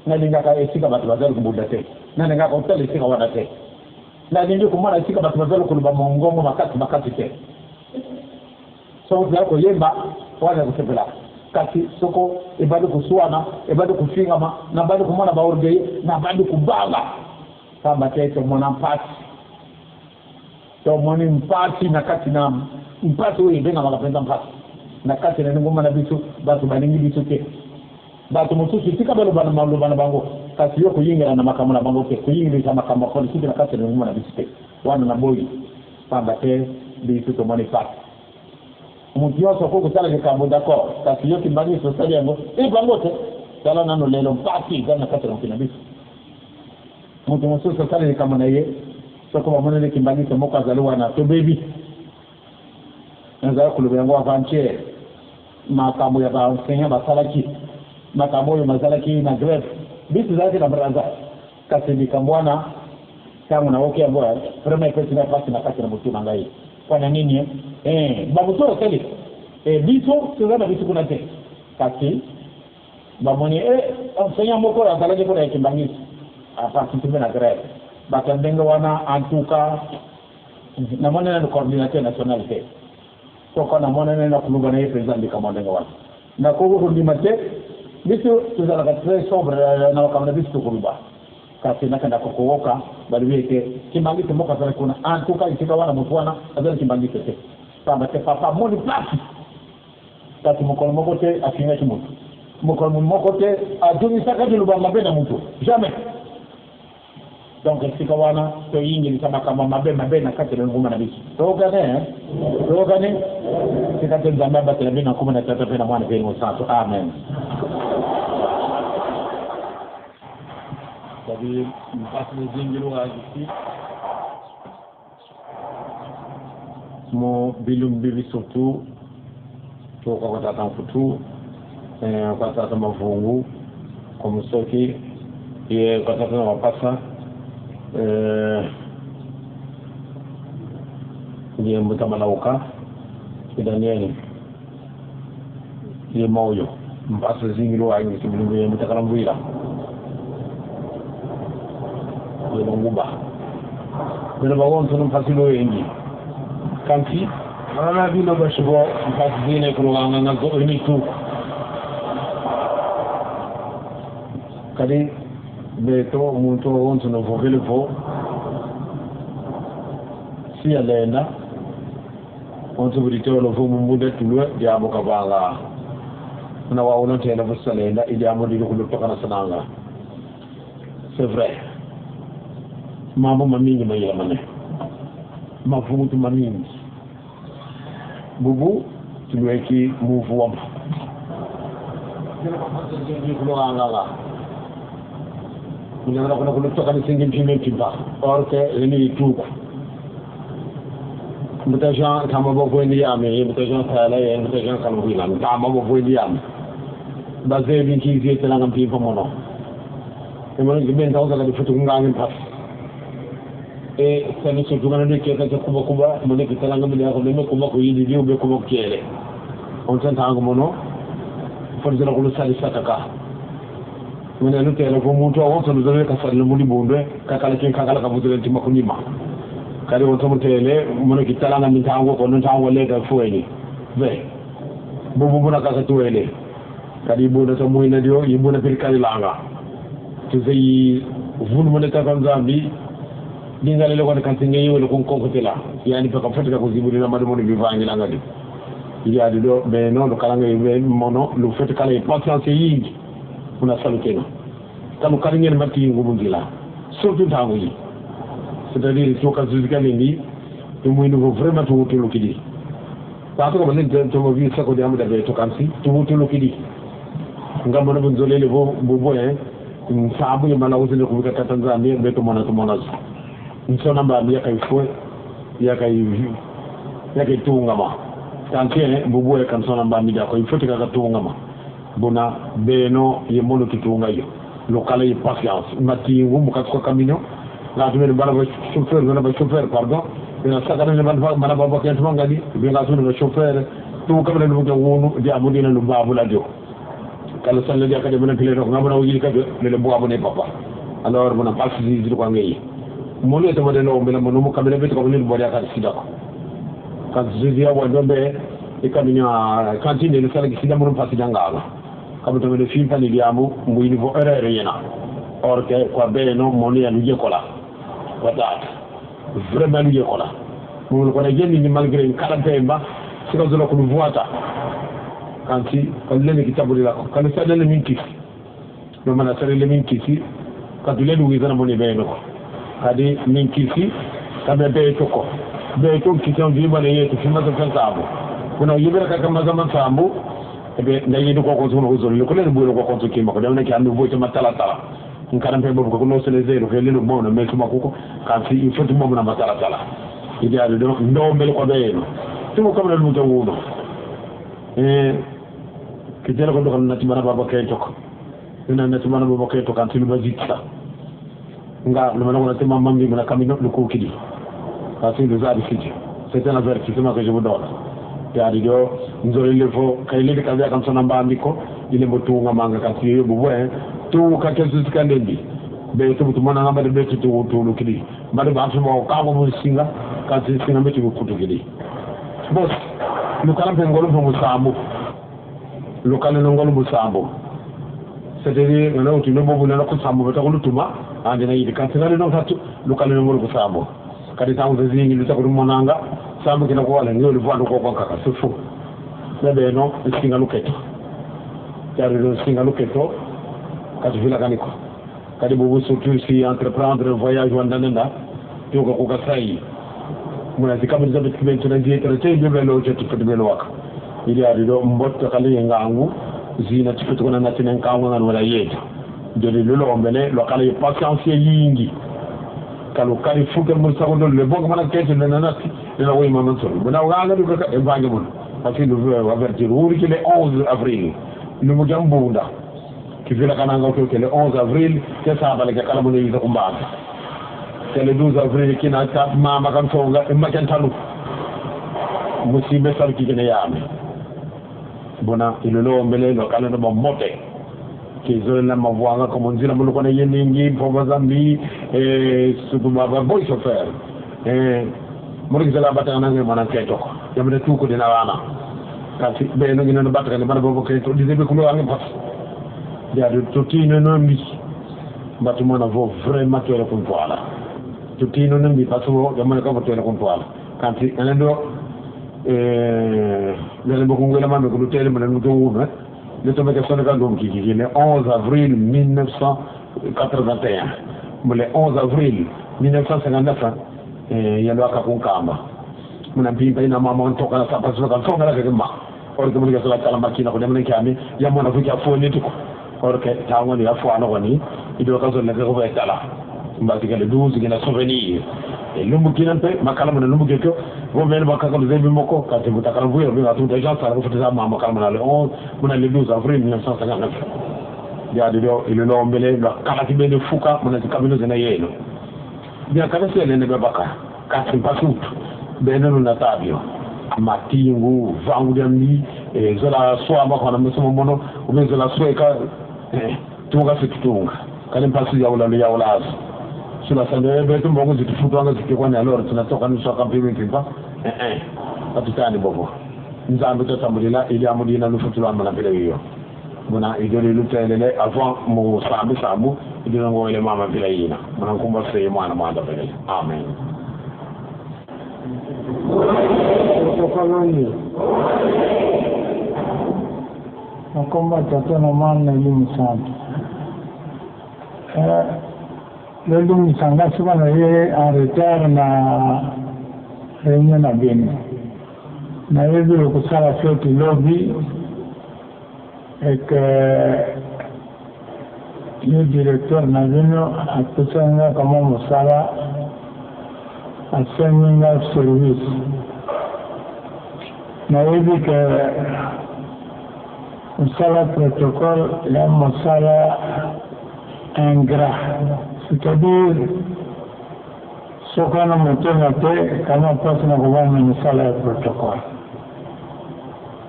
Nalingaka esika bato bazali kobunda te. Nalingaka kotala esika wana te. Nalingi komona esika bato bazali koloba mongongo makasi makasi te. Soko tozali koyemba, wana kosepela. Kasi soko ebandi koswana, ebandi kofingama, nabandi komona ba orgueilleux, nabandi kobanga. Pamba te tomona mpasi. Tomoni mpasi na kati na mpasi oyo ebengamaka mpenza mpasi na kati na lingomba na biso. Bato balingi biso te. Bato mosusu, tika baloba na maloba na bango, kasi yo koyingela na makambo na bango te, koyingelisa makambo ya politiki na kati ya lingomba na biso te. Wana naboyi, pamba te biso tomoni mpasi. Moto nyonso akoki kosala likambo, d'accord, kasi yo kimbanguiste osali yango, e bango te. Tala nano lelo mpasi ezali na kati ya mokili na biso. Moto mosusu asali likambo na ye, soko bamoneli kimbanguiste moko azali wana, tobebi. Nazali koloba yango avant-hier, makambo ya ba enseignants basalaki, makambo oyo mazalaki na grève, biso tozalaki na Brazza, kasi likambo wana tango nayoki yango vraiment epesi ngai pasi na kati na motu na ngai. Mpo na nini? Eh, ba mosusu basali, eh, biso toza na biso kuna te, kasi bamoni eh, enseignant moko oyo azalaki kuna ya kimbanguiste a participer na grève. Bato ya ndenge wana en tout cas namoni nanu coordinateur national te, soko namonani na koloba na ye mpenza likambo ya ndenge wana nakoki kondima te. Biso tozalaka très sobre na makambo na biso tokoloba, kasi nakenda kokowoka balobi ete kimbanguiste moko azalaki kuna. En tout cas esika wana moto wana azali kimbanguiste te, pamba te papa amoni place, kasi mokolo moko te afingaki moto, mokolo moko te adumisaka liloba mabe na moto, jamais. Donc esika wana toyingilisa makambo mabe mabe na kati ya lingomba na biso. Toyokani, eh? Toyokani? Tika te Nzambe abatela bino na nkombo na Tata mpe na Mwana mpe Elimo Santu. Amen. C'est-à-dire, mpasi lozingilo ici mo bilumbi bisutu toka kwa tata Mfutu, kwa tata Mavungu, kwa Musoki, ye kwa tata na mapasa, ye mbuta Malauka, ye Daniel, ye Moyo mpasa zingilo ayingisi bilumbi, ye mbuta Kalamvwila, ye Longuba bino bakonso mpasi loyengi kanti wana bino bashibo mpasi zine kulukanga ngazo imitu. Kadi beto muntu wonso no vokele vo siya lenda onso buditolo vo mumbuda tulwe diabo kabanga na wawuna tena vusalenda idiamo dili kulutokana sananga. C'est vrai, mambo mamingi mayilamane mavutu mamingi bubu tulweki muvu wamba kulanga kuna kulutokana singi mpime mpimba or que leni tuku mutajan kama bo voini yame mutajan sala ye mutajan kama wila kama bo voini yame baze binki zietelanga mpimba mono emona giben tawza ka futu ngangi pas e sani so tugana de ke ka kuba kuba mone kitalanga mele ko me kuba ko yidi diu be kuba kele on tan tango mono forzela ko sali sataka mone no tele ko muntu on so no ka sali muli bundwe kakala kin kakala ka buzele tima kunima kadi on to tele mone kitalanga min tango ko non tango le ka fueni be bubu buna ka tuele kadi buna to muina dio yibuna pil kali langa tuzei vunu mone tata nzambi dingalele kone kantinge yiwele kunkonkotela yani paka fotika kuzibulila madu mono bivangilanga di ili do be no kalanga be mono lu foti kala e patience yingi una salutena kamu kalingene matti yingu mungila surtout tango yi c'est-à-dire to ka ni to mo vraiment to wutulu kidi pato ko nen to mo vi sako di amuda be to kansi to wutulu kidi ngam no bunzolele bo bo nsabu yamala uzile kubika tata nzambi beto mona to mona nsona mbambi yakaifwe yakaitungama tanke bubu ya kansona mbambi dako ifote kakatungama bona beno yemono tutunga yo lokala ye patience matingu mukatuka kamino ngatumene bana ba chauffeur bana ba chauffeur pardon bena sakana ne bana bana ba kentu mangani be ngatumene ba chauffeur tu kamene lu wonu di amudina lu babu la jo kala salle dia kade bena pile ngam na wili kade le bo abone papa alors bona passe di ko ngi monu to modelo no bena monu kamene be ko ni bo dia kade sida ko kan zizia wa dombe e kaminya kantine le sala sida mon passe dangala kam to mele film pani diamu mu niveau erreur yena or que ko be no monu ya lu ko la wata vraiment lu ko la mo ko na jenni ni malgré kala pemba sika zolo ko voata kanti kalele kitabu la ko kan sa lele min kisi no mana sa lele min kisi kadule lu wizana moni be no kadi min kisi kabe be to ko be to kisi on jibale yetu fima to kan sabo kuna yibera ka kama zaman sambu ebe ndayi ko ko zuno uzolo ko lele bulo ko ko to kima ko demna ki andu boyto matala tala ngaram pe bobu ko no sele zero ke lele mo no me tuma kuko kanti il faut mo na matala tala ideal do ndo mbele ko be no tumo ko lu to wuno e kijana ko dogal nati mana baba kay tok ina nati mana baba kay tok anti lu bazitsa nga lu mana ko nati mamam mi mana kamino lu ko kidi kasi lu zabi kidi c'est un avertissement que je vous donne yaadi do nzolele fo kay lede ka kan sona mbandi ko ile mo tunga manga kasi yo bu en tu ka kesu skandendi be to to mana ngamba be to to lu kidi mbade ba mo ka mo singa kasi singa be to kutu kidi bos lu kala pe ngolo mo sambu lokale no ngolo musambo c'est-à-dire no tu no bobu na ko sambo ta ko lutuma ande na yidi kan tinale no tatu lokale no ngolo musambo kadi taw zingi lu ta ko monanga sambo kina ko wala ngol voando ko ko kaka c'est faux bebe no singa luketo yari no singa luketo kati vila kaniko kadi bobu surtout si entreprendre voyage wandanda to ko ko kasai muna zikamu zabe kibentu na zietere te bebe lo jetu bebe lo waka ili arido mbotto kali ngangu zina tifetu kona natine ngangu nganu wala yetu joli lulo ombele lo kala patience yingi kalo kali fuke mun sagondo le bon mana kete le nanati le la woy maman sol bona wanga du ka e bange mun parce que le veut avertir wuri ki le 11 avril le mo jambunda ki vila kananga ko ke le 11 avril ke sa bale ke kala mun yi ko mbaata ke le 12 avril ki na ta mama kan songa e ma kan talu musibe sal ki gene yaame bona ilolo mbele lo kala no mote ke zole na mavwanga ko monzila mo kona yeningi mpo zambi e surtout baba boy chauffeur e mo rizala bata na ngi mana keto yamde tuko dina wana kasi be no ngi no bata kan bana bobo keto dize be kulo angi pas ya de totino no mi Mbatu mwana vo vraiment tuele kuntwala. Tutino nambi paso gamana ka tuele kuntwala. Kanti alendo ngale bokungwela mambe kulutele mana nuto uno letomeke soneka ndom kiki le 11 avril 1981 le 11 avril 1959 yalo akakunkamba muna mpimpa ina mama ntoka na sapa soka ntonga la kema orke mun gasala kala makina ko demne kami ya mona fu ka fo ni tuko orke tango ni afo ano ni ido ka zo le ko ba tala mbati le 12 gina souvenir e lumbu kinampe makala mona lumbu kekyo vo mene bakaka luzembi moko kasi mutakala mvuya binga tu deja sala ko futisa mama kala mona le 11 mona le 12 avril 1959 ya dido ilulombele la kala kibele fuka mona zikabilo zina yelo bia kala sele ne bebaka kasi mpasutu bene no natabio matingu vangu dia mi zola soa makona musomo mono ube zola sweka tunga fitutunga kale mpasi ya ulalo ya ulazo sula sande betu mbongo zitufutwanga zikikwani alora tunatoka nusu akampimi pimpa atutani bobo nzambe tatambulila ili amudina lufutulwa mana pele hiyo muna idoli lutelele avant mu sambu sambu idoli ngowele mama pele yina muna nkumba seye mwana mwanda pele amen. Protocole nakomba tata na mwana elimu santu lolimbisa nga soki naye en retard na réunion na bino nayebi okosala fete lobi eke ye directeur na bino apesaki nga kama mosala asengi nga service nayebi ke mosala protocole ya mosala ingrat, c'est-à-dire soki wana motema te kama mpasi na kobanga mosala ya protocole.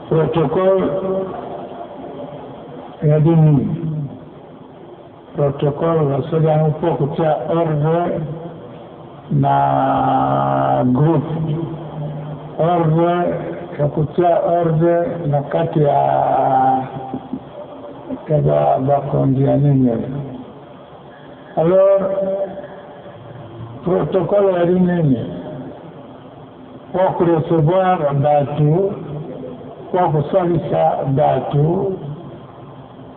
Protocole eyadi nini? Protocole basali yango mpo kotia ordre na groupe, ordre ya kotia ordre na kati ya bakonzi ya nini. Alors protocole yali nini? Po korecevoir bato, po kosalisa bato,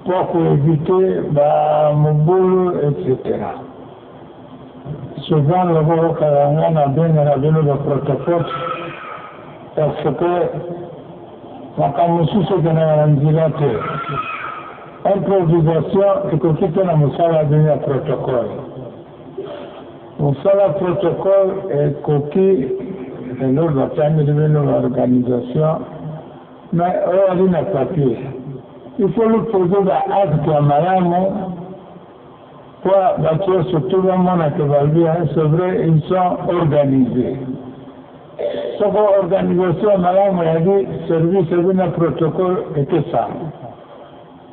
po koevite bamobulu, etc. Souvent lokokokaka nga nabengaka bino baprotocole parce que makambo mosusu ekendaka na nzela te. Improvisation ekoki te na mosala ya bino ya protocole. Mosala protocole ekoki lelo batangeli bino baorganisation, mais oyo ali na papier il faut lui poser ba acte ya malamu po bato nyonso to bamona ke balobi c'est vrai, ils sont organisés. Soko organisation ya malamu yali service ebi na protocole ekesama,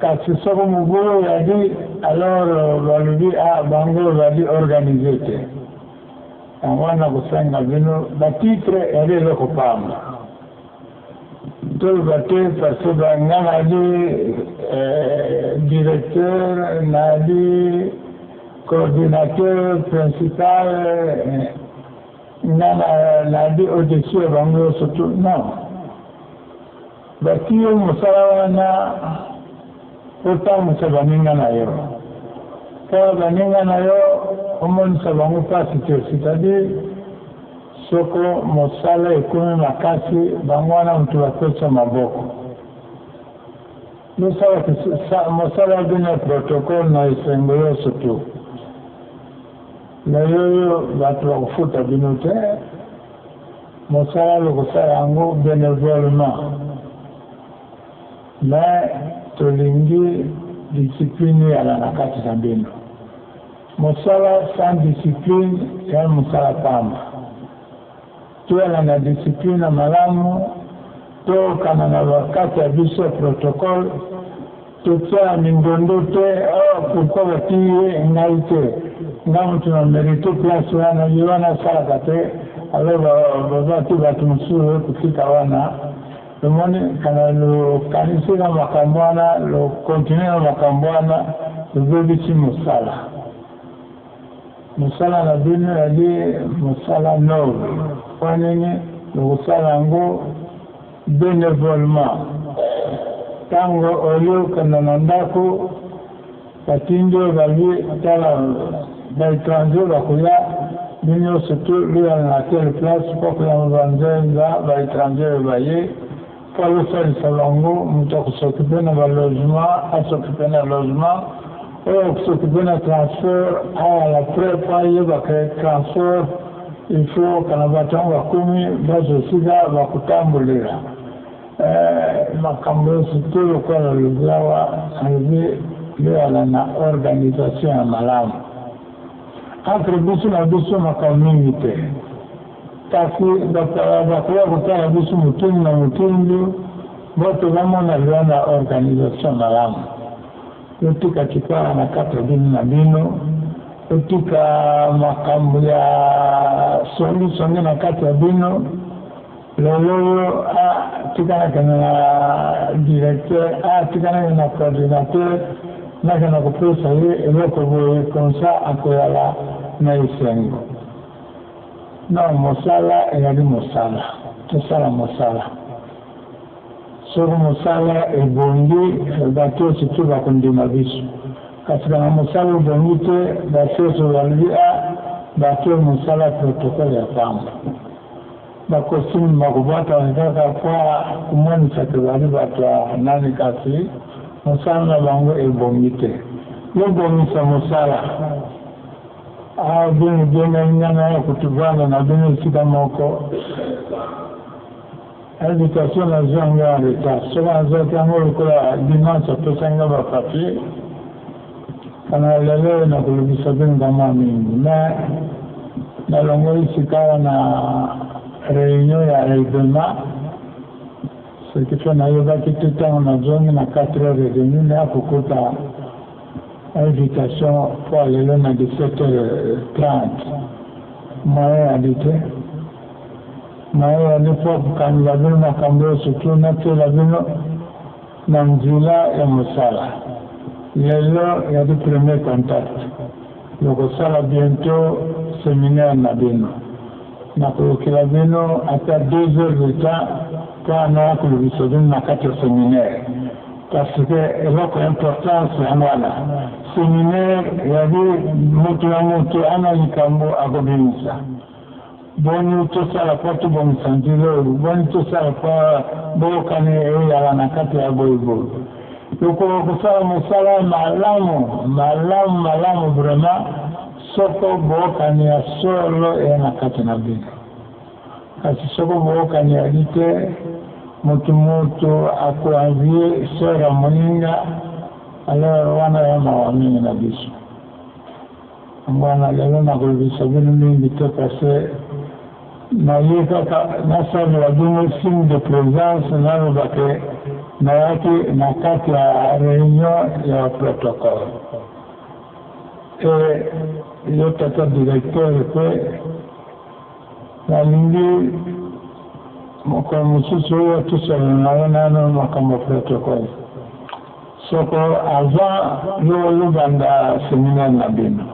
kasi soko mobulu yali alors balobi bango bali organise te. Yango wana kosenga bino batitre yali eloko pamba toloba te, parce que nga nali directeur, nali coordinateur principal, nga nali au-dessus ya bango nyonso tu. Non, bati yo mosala wana otambwisa baninga na yo, mpo baninga na yo omonisa bango mpasi te. C'est-à-dire soko mosala ekomi makasi, bango wana moto bapesa maboko. Mosala bino ya protocole na esengo nyonso tu. Lelo oyo bato bakofuta bino te, mosala lokosala yango bénévolement, mais tolingi discipline eyala na kati na bino. Mosala sans discipline ya mosala pamba. Toyala na discipline ya malamu, tokana na bakati ya biso ya protocole, totia mindondo te. Oh, pourquoi batii ye ngai te? Nga moto na mérite place wana, ye wana asalaka te. Alors bazati bato mosusu kotika wana. Lomoni kana lokanisi na makambo wana, lokontinue na makambo wana, lobebisi mosala. Mosala na bino ezali mosala noble. Mpo nini bokosala yango benevolement? Ntango olie okenda na ndako, batindi oyo balobi tala ba etranger bakoya, bino nyonso tu loyala na telle place mpo koyamba banzenza ba etranger oyo baye mpo alosalisa bango. Moto akosokipe na ba logement asokipe na logement, oyo akosokipe na transport ayala près mpo ayeba ke transport il faut kana bato yango bakomi bazwa esika bakotambolela. Makambo nyonso te lokola nalobi awa, nalobi loyala na organisation ya malamu entre biso na biso, makambo mingi te, kasi bapaya bakoya kotala biso motundu na motundu, bato bamona loya na organisation malamu. Totika kipara na kati ya bino na bino, totika makambo ya songisongi na kati ya bino. Lelo oyo tika nakende na directeur, tika nakende na coordinateur, nakende kopesa ye eloko boye, comme ça akoyala na esengo. Non, mosala ezali mosala, tosala mosala. Soki mosala ebongi, bato nyonso tu bakondima biso. Kasi kana mosala ebongi te, bato nyonso balobi a bato oyo mosala protocole ya pamba. Bakostume bakobwataka kaka mpo komonisa ke bali bato ya nani, kasi mosala na bango ebongi te. Lobongisa mosala. Awa bino bengani nga naya kotuvanda na bino esika moko. Invitation nazwi yango en retard. Soki nazwaki yango lokola dimanche apesaki nga ba papier, kana lelo oyo nakolobisa bino kamwa mingi. Mais nalongoli sikawa na réunion ya relevement, ce qui fait nayebaki te ntango nazongi na 4 heures et demie naya kokota invitation mpo lelo na 17 heures 30. Moyen yali te, moyen yali mpo kokanela bino makambo oyo, surtout natiela bino na nzela ya mosala. Lelo yali premier contact, lokosala bientôt séminaire na bino, nakolokela bino ata 2 heures de temps mpo naya kolobisa bino na kati ya séminaire, parce que eloko importance yango wana. Séminaire yali moto na moto ana likambo akobimisa: boni tosala mpo tobongisa nzela oyo, boni tosala mpo boyokani eyala na kati ya boyeboye. Lokola kosala mosala malamu malamu malamu vraiment soko boyokani ya solo eya na kati na bino. Kasi soko boyokani yali te, motu moto akoenvie sœur ya moninga, alors wana ya mawa mingi na biso. Yango wana lelo nakolobisa bino mingi te, parce naye kaka nasalela bino signe de présence, naloba ke nayaki na kati ya réunion ya protocole. E yo tata directeur mpe, nalingi mokolo mosusu oyo tosala na yo nano makambo ya protocole, soko avant yo olobanda séminaire na bino,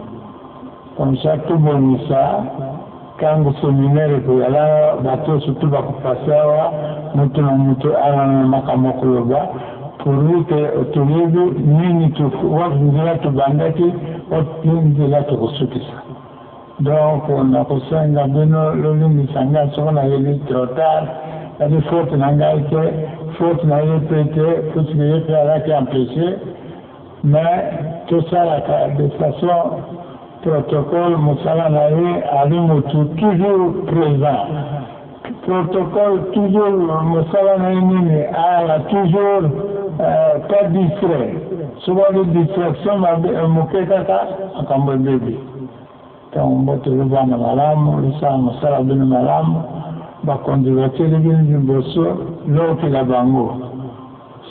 comme ça tobongisa ntango séminaire ekoyala, bato surtout bakopase awa, moto na moto awa na makambo koloba, pourvu ke toyebi nini, wapi nzela tobandaki, wapi nzela tokosukisa. Donc nakosenga bino lolimbisa ngai soko nayebi trop tard. Yali faute na ngai te, faute na ye mpe te, puisque ye mpe alaki empêché. Mais tosalaka de façon protocole mosala na ye, ali motu toujours présent. Protocole toujours mosala na ye nini, ala toujours pas distrait. Soki ali distraction moke kaka, makambo ebebi. Ntango mbote lobana malamu, losala mosala bino malamu. Bakonzi batieli bino liboso, lokela bango.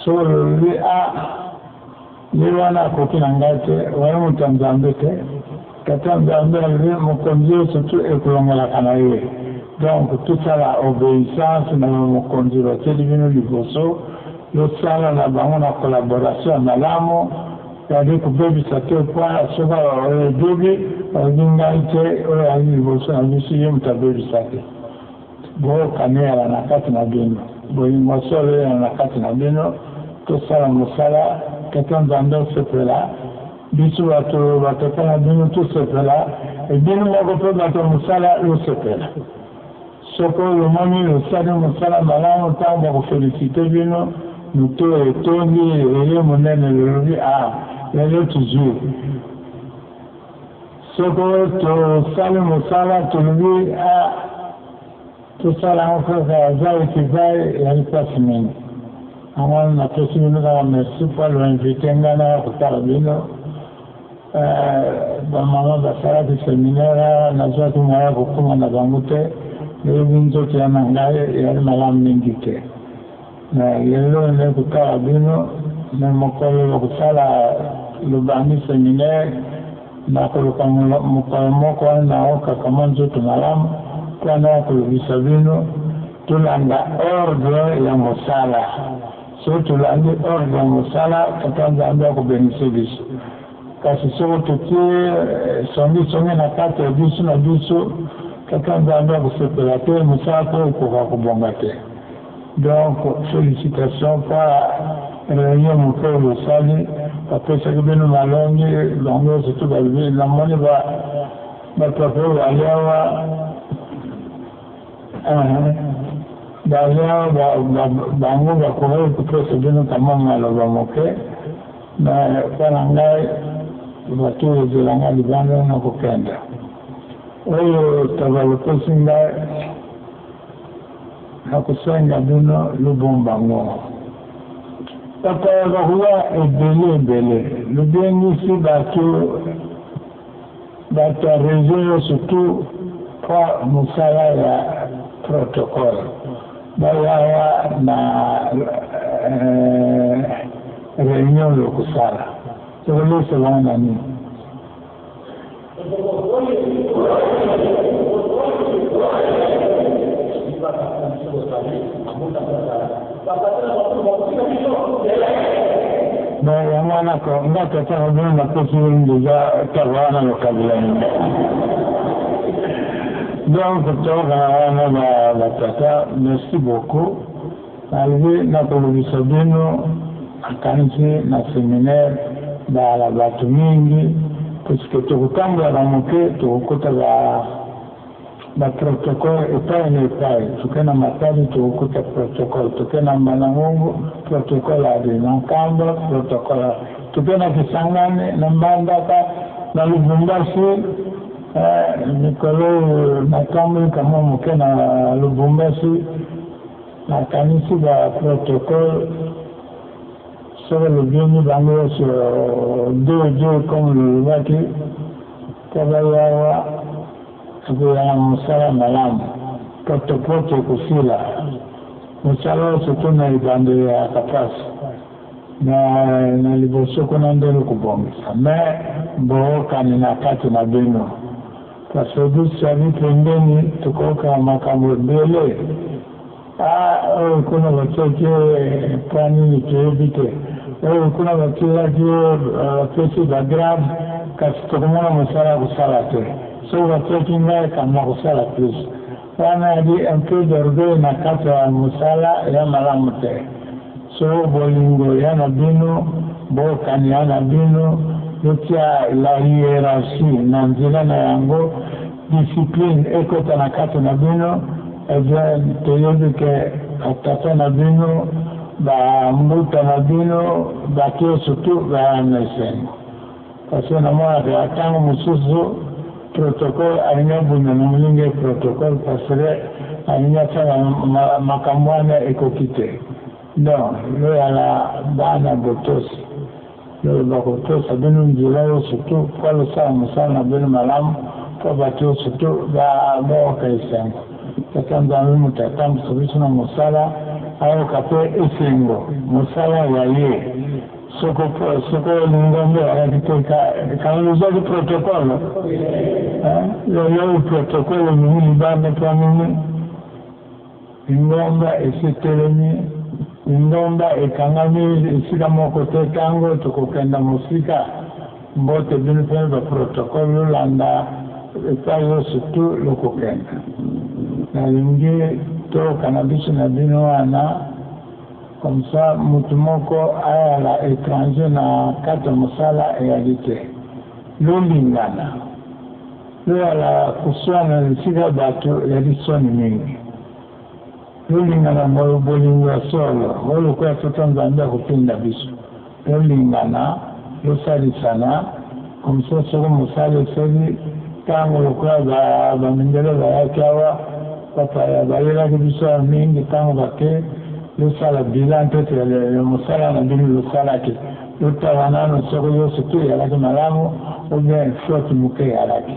Soko lolobi a ye wana akoki na ngai te, wana moto ya Nzambe te. Tata Nzambe alobi mokonzi oyo surtout ekolongolaka na ye. Donc tosala obéissance na mokonzi batieli bino liboso, losala na bango na collaboration ya malamu. Ezali kobebisa te mpo soki ebebi, balobi ngai te, oyo azali liboso na biso ye moto abebisaki. Boyokani eyala na kati na bino, bolingo ya solo eyala na kati na bino, tosala mosala, Tata Nzambe asepela, biso bato batata na bino tosepela, e bino moko mpe bato ya mosala losepela. Soko lomoni losali mosala malamu, ntango bakofelisite bino, moto etondi eye monene lolobi, Ah, lelo tozwi. Soko tosali mosala, tolobi, Ah, tosala yango kaka vai que vai, ezali mpasi mingi. Yango wana napesi bino kaka merci mpo loinvite ngai naya kotala bino. Bamama basalaki seminaire awa, nazwaki moyen ya kokoma na bango te, nayebi nzoto ya na ngai eyali malamu mingi te. Mais lelo naye kotala bino, mais mokolo bakosala lobandi seminaire, nakoluka mokolo moko wana naokaka mwa nzoto malamu mpo naya kolobisa bino, tolanda ordre ya mosala. Soki tolandi ordre ya mosala, Tata Nzambe akobenise biso. Kasi soko totie songisongi na kati ya biso na biso, Tata Nzambe akosepela te, mosala mpe ekoka kobonga te. Donc felicitations mpo reunion moke oyo bosali, bapesaki bino malongi, bango nyonso tu balobi, namoni ba bapapa oyo bali awa Bali awa bango bakokaki kopesa bino kamwa maloba moke, me mpo na ngai bato oyo ezela ngai libanda na kokenda. Oyo taba lopesi ngai nakosenga bino lobomba ngo. Bapaya bakoya ebele ebele, lobengisi bato Bato ya region nyonso tout mpo mosala ya protocole bayawa na reunion lokosala tokolesa bango na nini? Mais yango wana ko nga tata na bino napesi bino deja taba wana lokabela nini donc tokana wana batata merci beaucoup nalobi nakolobisa bino nakanisi na seminaire bala bato mingi puisque tokotambolaka moke tokokota ba Ba protocole epai na epai, toke na Matadi tokokuta protocole, toke na Mbanangungu protocole ali, na Nkamba protocole ali, toke na Kisangani, na Mbandaka, na Lubumbashi. Eh, mikolo oyo natamboli kamwa moke na Lubumbashi, nakanisi ba protocole soki lobiengi bango nyonso deux deux comme lolobaki mpo bayawa Ekoyanga mosala malamu. Potopoto ekosila. Mosala oyo surtout na ebandeli eyaka pasi. Mais na liboso kuna nde lokobongisa. Mais boyokani na kati na bino. Parce que biso tozali pembeni tokoyoka makambo ebele. Ah oyo kuna batiaki ye mpo nini toyebi te. Oyo kuna batielaki ye bapesi ba grade kasi tokomona mosala ya kosala te. Soki batiaki ngai kama kosala plus. Wana yali un peu d'orgueil na kati ya mosala ya malamu te. Soko bolingo ya na bino, boyokani ya na bino, botia la hierarchie na nzela na yango, discipline ekota na kati na bino, eh bien toyebi ke ba tata na bino, ba mbuta na bino, bato nyonso tout baya na esengo. Parce que namonaka tango mosusu protocole alingi abunda na moninga ye protocole parce que alingi asala makambo wana ekoki te. Donc loyala bana botosi. Loloba kotosa bino nzela nyonso tout mpo alosala mosala na bino malamu mpo bato nyonso tout bayoka esengo. Tata Nzambe moto atambwisa biso na mosala ayoka mpe esengo mosala ya ye. Soko soko lingombe ayaki te kaka ozwaki protocole lelo protocole ebimi libanda mpo nini lingomba esi etelemi. Lingomba ekangami esika moko te tango tokokenda mosika. Mbote bino mpe ba protocole lolanda epai yonso tu lokokenda. Nalingi toyokana biso na bino wana comme ça mutu moko ayala etranger na kati ya mosala eyali te. Lolingana. Loyala koswana na esika bato eyali soni mingi. Tolingana boye bolingo ya solo, oyo lokola Tata Nzambe akotinda biso. Tolingana, tosalisana, comme ça soki mosala esili, tango lokola ba ba mindele bayaki awa, bapaya bayelaki biso awa mingi, tango bake, losala bilan peut-etre ya mosala na bino losalaki, lotala nano soki yonso tout eyalaki malamu ou bien faute moke eyalaki.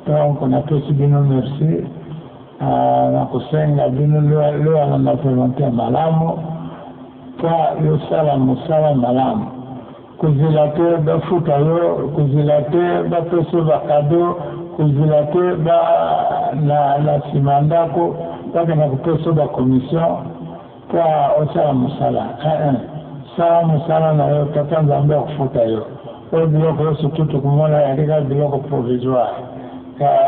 Donc napesi bino merci. Nakosenga bino loyana na volonte ya malamu mpo losala mosala malamu. Kozela te bafuta yo, kozela te bapesa yo bakado, kozela te ba na na nsima ya ndako bakenda kopesa yo bakomisio mpo osala mosala. Ee, sala mosala na yo, Tata Nzambe akofuta yo. Oyo biloko nyonso tu tokomona yali kaka biloko provisoire.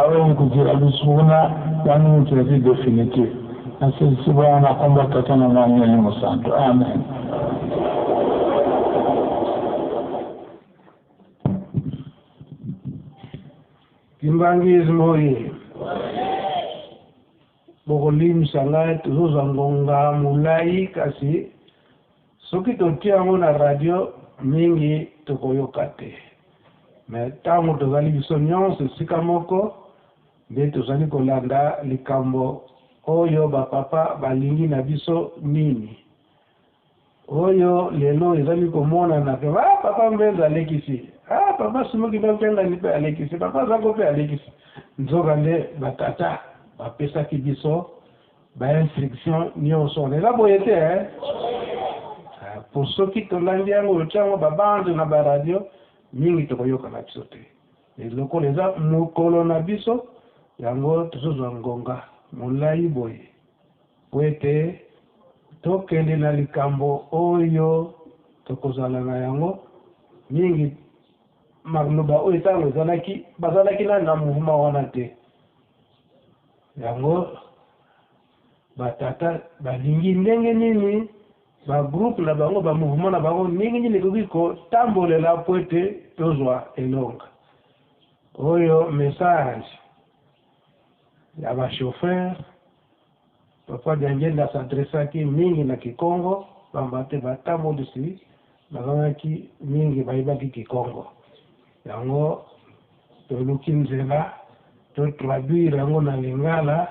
Oyo ekozela biso kuna yango moto ezali definitif. Nasilisi bongo na kombo ya Tata na Mwana na Elimo Santu. Amen. Kimbanguisme oye! Bokolimbisa ngai tozozwa ngonga molai kasi soki totie yango na radio mingi tokoyoka te. Mais tango tozali biso nionso esika moko nde tozali kolanda likambo oyo ba papa balingi na biso nini. Oyo lelo ezali komonana ke ah papa Mbenza alekisi, ah papa Simoki Bampiangani pe alekisi, papa Zako pe alekisi. Nzoka nde ba tata bapesaki biso ba instructions nionso wana. Eza boye te eh? Ah, po soki tolandi yango totia yango ba bande na ba radio mingi tokoyoka na biso te. Lokola eza mokolo na biso yango tozozwa ngonga molayi boye. Mpo ete tokende na likambo oyo tokozala na yango mingi, maloba oyo ntango ezalaki, bazalaki nanu na mouvement wana te. Yango batata balingi ndenge nini ba groupe na bango, ba mouvement na bango ndenge nini ekoki kotambolela mpo ete tozwa elonga. Oyo message ya ba chauffeurs. Papa Diangienda a s'adressaki mingi na kikongo pamba te batambolisi bazalaki mingi bayebaki kikongo. Yango toluki nzela to traduire yango na lingala.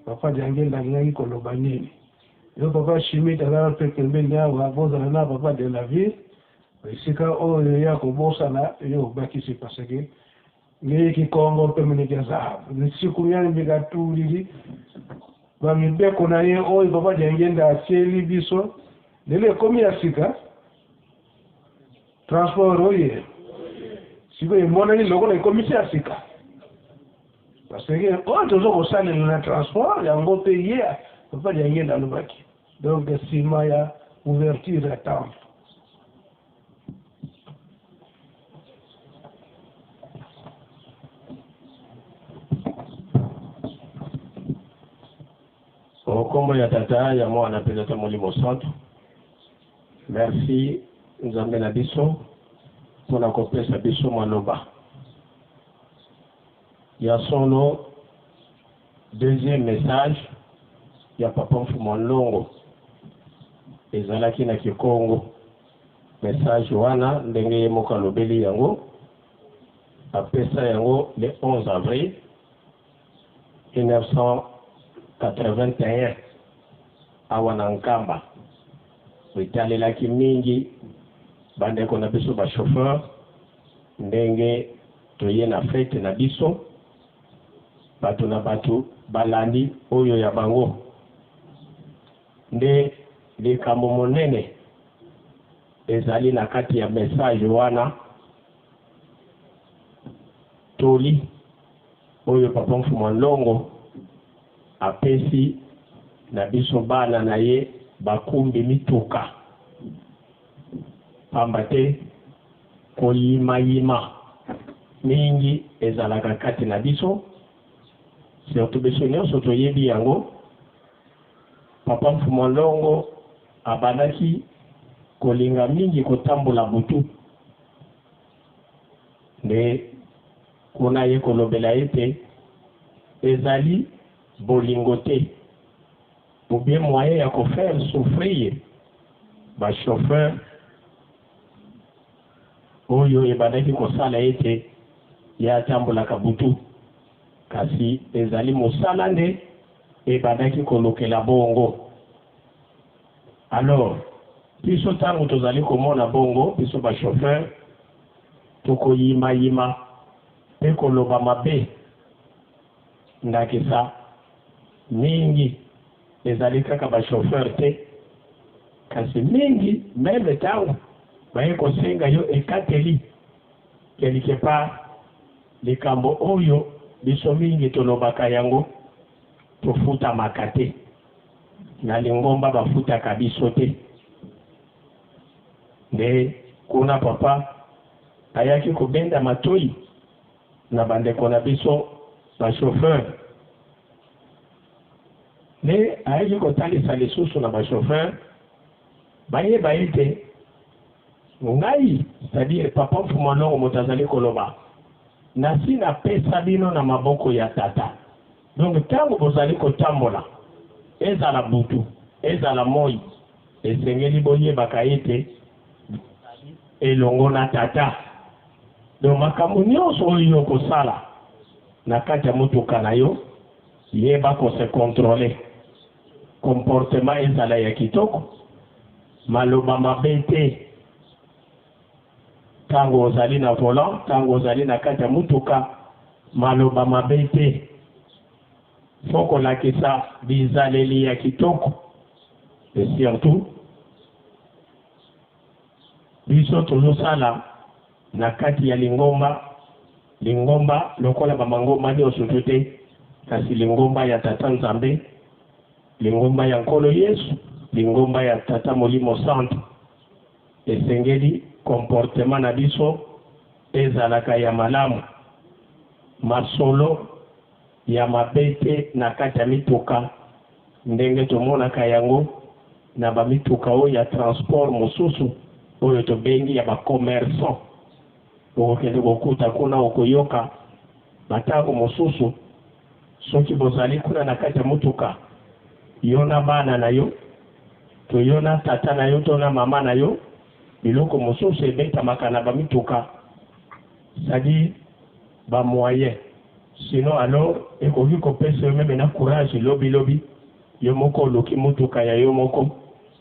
Papa Diangienda alingaki koloba nini? Yo papa Schmidt azala mpe pembeni awa, bozala na papa de la ville esika oyo ye akobosana yo obakisi parce que Ngeye kikongo mpe moniki ya zahabu. Nsiku miani mikatulili ba mibeko na ye oyo Papa Diangienda atieli biso lelo ekomi ya sika. Transport oye sikoyo emonani lokola ekomisi ya sika parce que oyo tozo kosalela na transport yango mpe ye Papa Diangienda alobaki donc nsima ya ouverture ya temple. O kombo ya Tata, ya Mwana mpe Tata Molimo Santu. Merci Nzambe na biso mpo na kopesa biso maloba ya solo. Deuxième message ya Papa Mfumu Nlongo ezalaki na Kikongo. Message wana ndenge ye moko alobeli yango, apesa yango le 11 avril 1981 awa na Nkamba. Etalelaki mingi bandeko na biso ba chauffeurs ndenge toye na fete na biso. Bato na bato balandi oyo ya bango. Nde likambo monene ezali na kati ya message wana, toli oyo Papa Mfumua Nlongo apesi na biso bana na ye. bakumbi mituka. Pamba te koyimayima mingi ezalaka kati na biso, surtout biso nyonso toyebi yango. Papa Mfumu Nlongo abandaki kolinga mingi kotambola butu, nde kuna ye kolobela ete ezali bolingo te ou bien moyen ya ko faire souffrir ba chauffeurs oyo ebandaki kosala ete ye atambolaka butu, kasi ezali mosala nde ebandaki kolukela bongo. Alors biso tango tozali komona bongo, biso ba chauffeurs tokoyimayima pe koloba mabe. Ndakisa, mingi ezali kaka ba chauffeurs te, kasi mingi meme tango baye kosenga yo ekateli quelque part, likambo oyo biso mingi tolobaka yango, tofutamaka te, na lingomba bafutaka biso te. Nde kuna papa ayaki kobenda matoyi na bandeko na biso ba chauffeurs nde ayaki kotalisa lisusu na ba chauffeurs bayeba ete ngai, c'est-à-dire papa Mfumu Alongo moto azali koloba, nasi napesa bino na maboko ya tata. Donc ntango bozali kotambola, ezala butu, ezala moi, esengeli boyebaka ete elongo na tata. Donc makambo nyonso oyo yo okosala na kati ya motuka na yo, yeba ko se controler, comportement ezala ya kitoko, maloba mabe te tango ozali na volant, tango ozali na kati ya motuka, maloba mabe te. Faut kolakisa bizaleli ya kitoko et surtout biso tozosala na kati ya lingomba, lingomba lokola ba mangomba nionso tout te, kasi lingomba ya Tata Nzambe, lingomba ya Nkolo Yesu, lingomba ya Tata Molimo Santu. Esengeli comportement na biso ezalaka ya malamu, masolo ya mabe te na kati ya mituka ndenge tomonaka yango na ba mituka oyo ya transport mosusu oyo tobengi ya ba commerçants. Okokende kokuta kuna, okoyoka ba tango mosusu soki bozali kuna na kati ya motuka, yo na bana na yo, to yo na tata na yo to na mama na yo, biloko mosusu ebetamaka na ba mituka, c'est-à-dire ba moyens. Sinon alors ekoki kopesa yo meme na courage lobi lobi yo moko oluki mutuka ya yo moko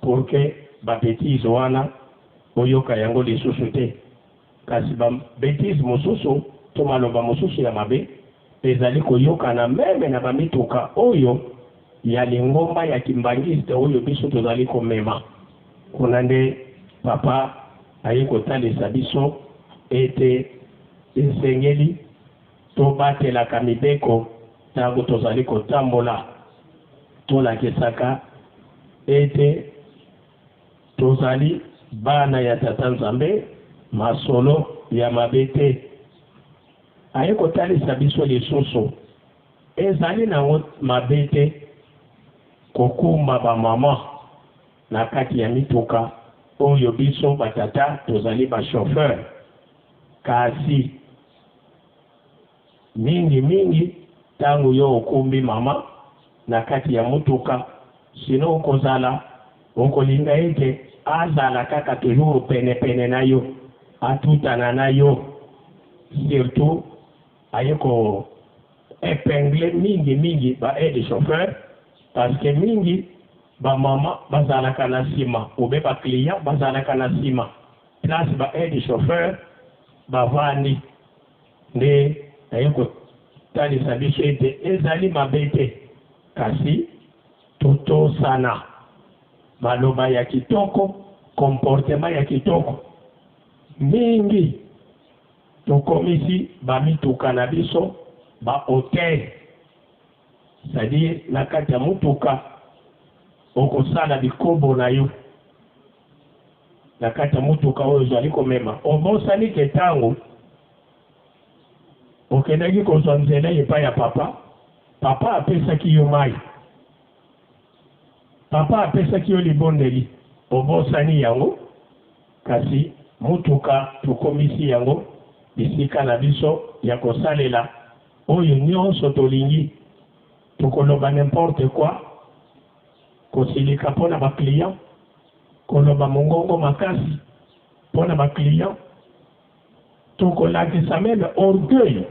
pour que ba betises wana oyoka yango lisusu te. Kasi ba betises mosusu to maloba mosusu ya mabe ezali koyokana meme na ba mituka oyo ya lingomba ya kimbanguiste oyo biso tozali komema. Kuna nde papa aye kotalisa biso ete esengeli tobatelaka mibeko ntango tozali kotambola, tolakisaka ete tozali bana ya Tata Nzambe, masolo ya mabe te. Aye kotalisa biso lisusu, ezali nango mabe te kokumba ba mama na kati ya mituka oyo biso ba tata tozali ba chauffeur, kasi mingi mingi tango yo okumbi mama na kati ya mutuka, sinon okozala okolinga ete azala kaka toujours pene pene na yo, atutana na yo, surtout aye ko epingler mingi mingi ba aide chauffeur, parce que mingi ba mama bazalaka na sima ou bien ba clients bazalaka na sima place ba aide chauffeur bavandi, nde naye kotalisa biso ete ezali mabe te, kasi totosana maloba ya kitoko, comportement ya kitoko mingi. Tokomisi ba mituka na biso ba hotel, c'est à dire na kati ya mutuka. Okosala bikobo na yo na kati ya motuka oyo ozali komema. Obosani ke ntango okendaki kozwa nzela epai ya papa, papa apesaki yo mai, papa apesaki yo libondeli, obosani yango. Kasi motuka tokomisi yango bisika na biso ya kosalela oyo nionso tolingi. Tokoloba n'importe quoi, kosilika mpo na ba clients, koloba mongongo makasi mpo na ba clients, tokolakisa meme orgueil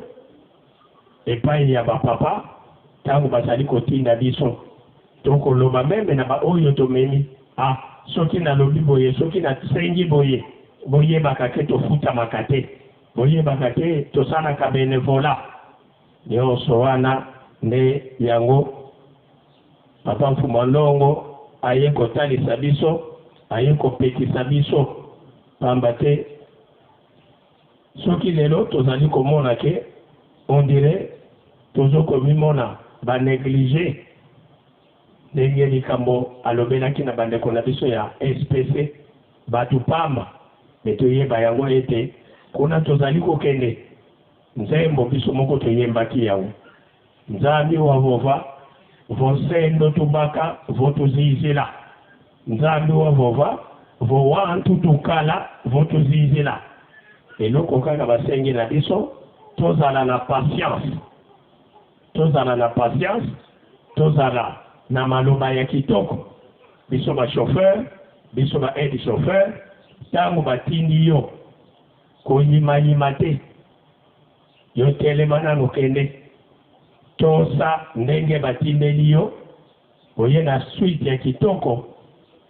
epayi ya ba papa tango bazali kotinda biso. Tokoloba meme na ba oyo tomemi, ah soki nalobi boye, soki nasengi boye, boyebaka ke tofutamaka te, boyebaka ke tosalaka benevolat. Nionso wana nde yango Papa Mfumua Nlongo aye kotalisa biso, aye kopekisa biso, pamba te soki lelo tozali komona ke on dirait tozo komimona ba negliger ndenge likambo alobelaki na bandeko na biso ya SPC, batu pamba, mais toyeba yango ete kuna tozali kokende Nzembo biso moko toyembaki yango Nzambi wa vova vosendo tubaka votuzizila Nzambi wa vova vowantu tukala votuzizila Eloko kaka basengi na biso tozala na patience Tozala na patience Tozala na maloba ya kitoko Biso ba chauffeur biso ba aide chauffeur Tango batindi yo Koyimayima te. Yo telema nanu kende. Tosa ndenge batindeli yo oye na suite ya kitoko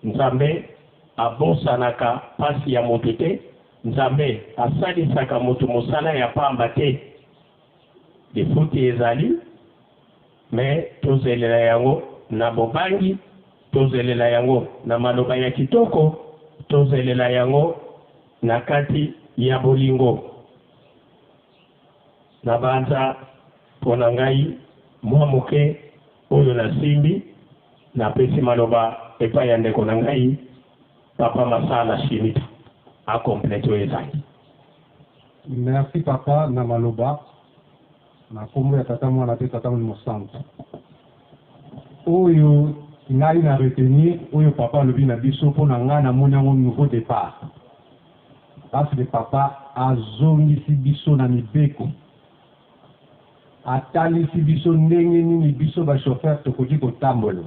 Nzambe abosanaka pasi ya mutu te Nzambe asalisaka mutu musala ya pamba te lifuti ezali mais tozelela yango na bobangi tozelela yango na maloba ya kitoko tozelela yango Na kati ya bolingo. Nabanza mpo na ngai mwa moke oyo nasimbi, napesi maloba epai ya ndeko na ngai Papa Masala Shimita a complete oyo ezangi. Merci papa na maloba na kombo ya tata mwana pe tata molimo santu. Oyo ngai na retenir oyo papa alobi na biso po na ngai namoni yango nouveau depart parce que papa azongisi biso na mibeko atalisi biso ndenge nini biso ba chauffeur tokoki kotambola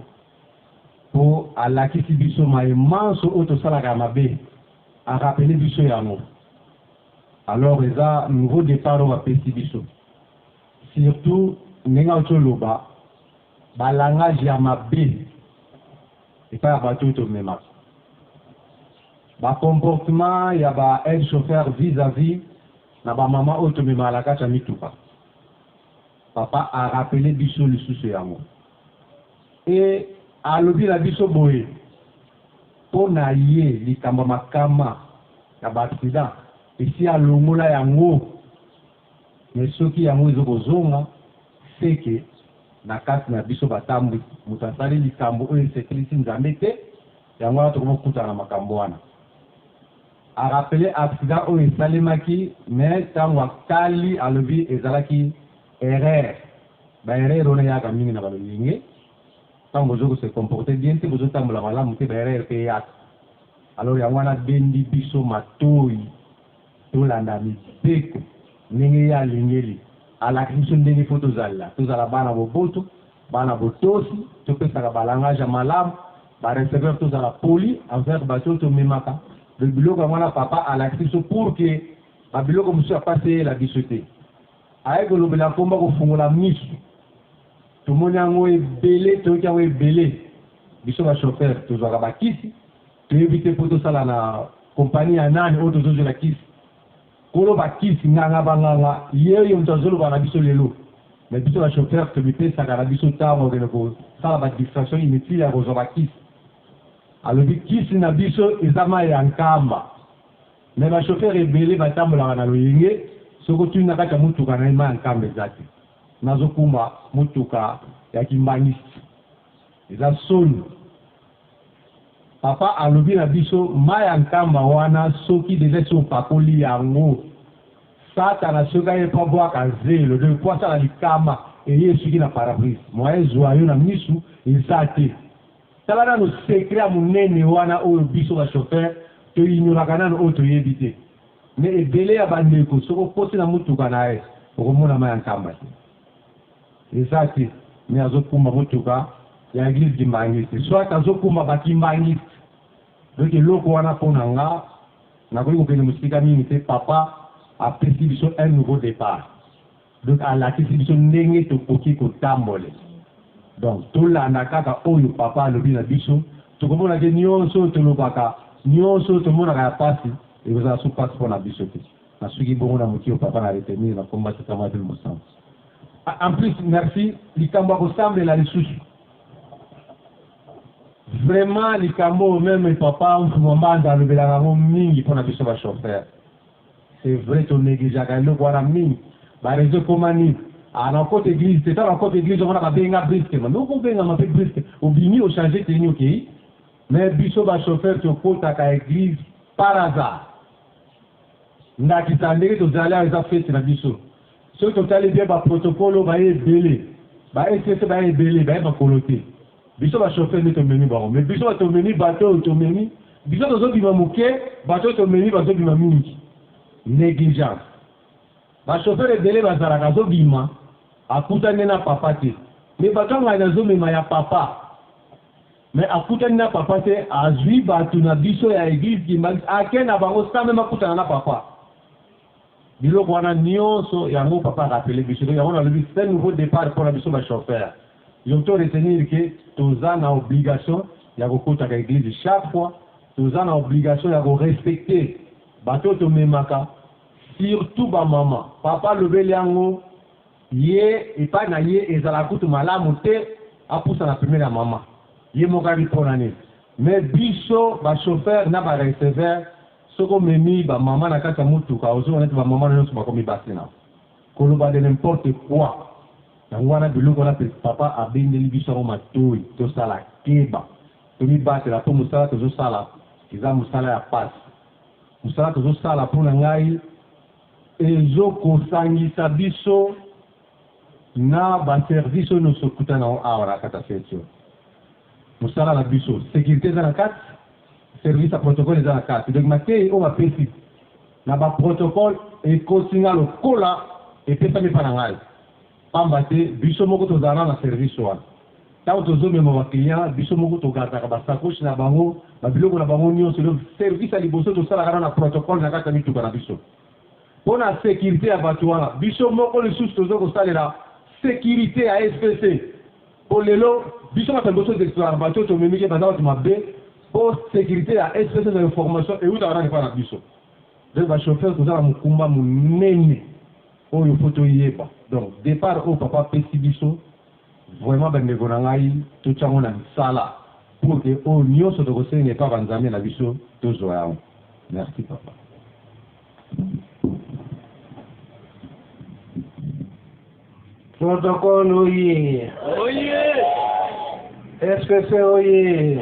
po alakisi biso maye manso oyo tosalaka ya mabe a rappeler biso yango alors eza nouveau depart oyo bapesi biso Surtout ndenge awuti oloba ba langage ya mabe epai ya batu oyo tomemaka, ba comportement ya ba aide chauffeur vis à vis na ba maman oyo tomemaka na kati ya mituka. Papa a rappeler biso lisusu yango et alobi na biso boye mpo na ye likambo ya makama ya ba accident esi alongola yango. Mais soki yango ezo kozonga ce que na kati na biso batambwisi moto asali likambo oyo esepelisi Nzambe te, yango wana tokomi kokutana na makambo wana. A rappeler accident oyo esalemaki mais tango atali alobi ezalaki erreur. Ba erreur wana eyaka mingi na ba loyenge, tango bozo ko se comporter bien te, bozo tambola malamu te, ba erreur pe eyaka. Alors yango wana abendi biso matoyi. Tolanda mibeko ndenge ye alingeli. Alakisi biso ndenge faut tozalela. Tozala bana boboto, bana botosi, topesaka ba langage ya malamu, ba receveurs tozala poli envers bato oyo tomemaka. Donc biloko yango wana papa alakisi biso pour que ba biloko mosusu ya pasi eyela biso te. Aye kolobela kombo ya kofungola misu. Tomoni yango ebele, toyoki yango ebele. Biso ba chauffeurs tozwaka ba kisi. Toyebi te po tosala na compagnie ya nani oyo tozozwela kisi. Kolo ba kisi, nganga ba nganga, ye oyo moto azoloba na biso lelo. Mais biso ba chauffeurs tomipesaka na biso tango ya kokende kosala ba distraction inutile ya kozwa ba kisi. Alobi kisi na biso eza mayi ya Nkamba. Mais ba chauffeurs ebele batambolaka na loyenge, soki otuni na kati ya motuka na ye mayi ya Nkamba eza te. Nazokumba motuka ya kimbanguiste. Eza soni. Papa alobi na biso mayi ya Nkamba wana soki dejà esi opakoli yango satana soki aye po abwaka zelo donc po asala likama eye esuki na parabrise moyen ezua yo na misu eza te. Tala nanu secret ya munene wana oyo biso ba chauffeur to ignoraka nanu oyo toyebi te mais ebele ya ba ndeko soki okoti na mutuka naye okomona mayi ya Nkamba te. Eza te mais azo kumba mutuka ya eglise kimbanguiste soit azo kumba ba kimbanguiste donc eloko wana pona nga nakoki kokende musika mingi te papa apesi biso un nouveau depart donc alakisi biso ndenge tokoki kotambole donc tolanda kaka oyo papa alobi na biso tokomona ke nionso oyo tolobaka nionso oyo tomonaka ya pasi ekozala su pasi pona biso te. Nasuki bongo na moke oyo papa na retenir na kombo ya tata mwa pe mosantu. En plus merci likambo ya kosambela lisusu vraiment likambo oyo meme papa Mfumu Mbanza alobelaka yango mingi mpona biso ba chauffeur. C'est vrai to negligeaka eloko wana mingi. Ba reseau ekoma nini? Ah nakota eglise te, tango nakota eglise omona babenga brusquement. Mais okobengama mpe brusque, obimi o changer tenue okeyi. Mais biso ba chauffeur tokotaka eglise par hasard. Ndakisa, ndenge tozali awa eza feti na biso. Soki totali bien ba protocole oyo baye ebele, ba SCC baye ebele, baye makolo te. Biso ba chauffeurs nde tomemi bango. Mais biso ba tomemi bato oyo tomemi, biso tozobima moke, bato oyo tomemi bazobima mingi. Negligence. Ba chauffeurs ebele bazalaka azobima, akutani nde na papa te. Mais bato ya ngai nazomema ya papa. Mais akutani na papa te azui batu na biso ya eglise kimbanguiste ake na bango sans meme akutana na papa biloko wana nionso yango papa a rappeler biso donc yango nalobi c'est un nouveau depart pona biso ba chauffeur donc to retenir que toza na obligation ya kokotaka eglise chaque fois toza na obligation ya ko respecter bato oyo tomemaka surtout ba maman papa alobeli yango Ye epai na ye ezalaka kutu malamu te apusana pembeni ya maman ye moko ayebi pona nini mais biso ba chauffeur na ba receveur soki omemi ba maman na kati ya mutuka ozomona neti ba maman nionso bakomi basi na koloba de n'importe quoi yango wana biloko wana papa abendeli biso yango matoyi tosala keba tomibatela po musala tozosala eza musala ya pasi musala tozosala pona ngai Ezo kosangisa biso na ba services oyo nionso tokutani na yango awa na kati ya feti oyo. Mosala na biso, securite eza na kati, service ya protocole eza na kati. Donc mateyi oyo bapesi na ba protocole ekoti nga lokola epesami epai na ngai. Pamba te biso moko tozala na service wana. Tango tozo mema ba clients, biso moko to gardaka ba sacoches na bango, ba biloko na bango nionso. Donc service ya liboso tosalaka nanu na protocole na kati ya mituka na biso. Pona securite ya batu wana, biso moko lisusu tozo kosalela securite ya SPC. Po lelo biso batu ya liboso to declaraka batu oyo tomemi ke baza batu mabe, po securite ya SPC na information ewutaka nanu epai na biso. Donc ba chauffeurs toza na mokumba monene oyo faut toyeba. Donc depart oyo papa apesi biso, Vraiment ba ndeko na ngai totia yango na misala pour que oyo nioso tokosenga epa ba nzambe na biso tozua yango. Merci papa. Protocole oye. Oye. SPC oye.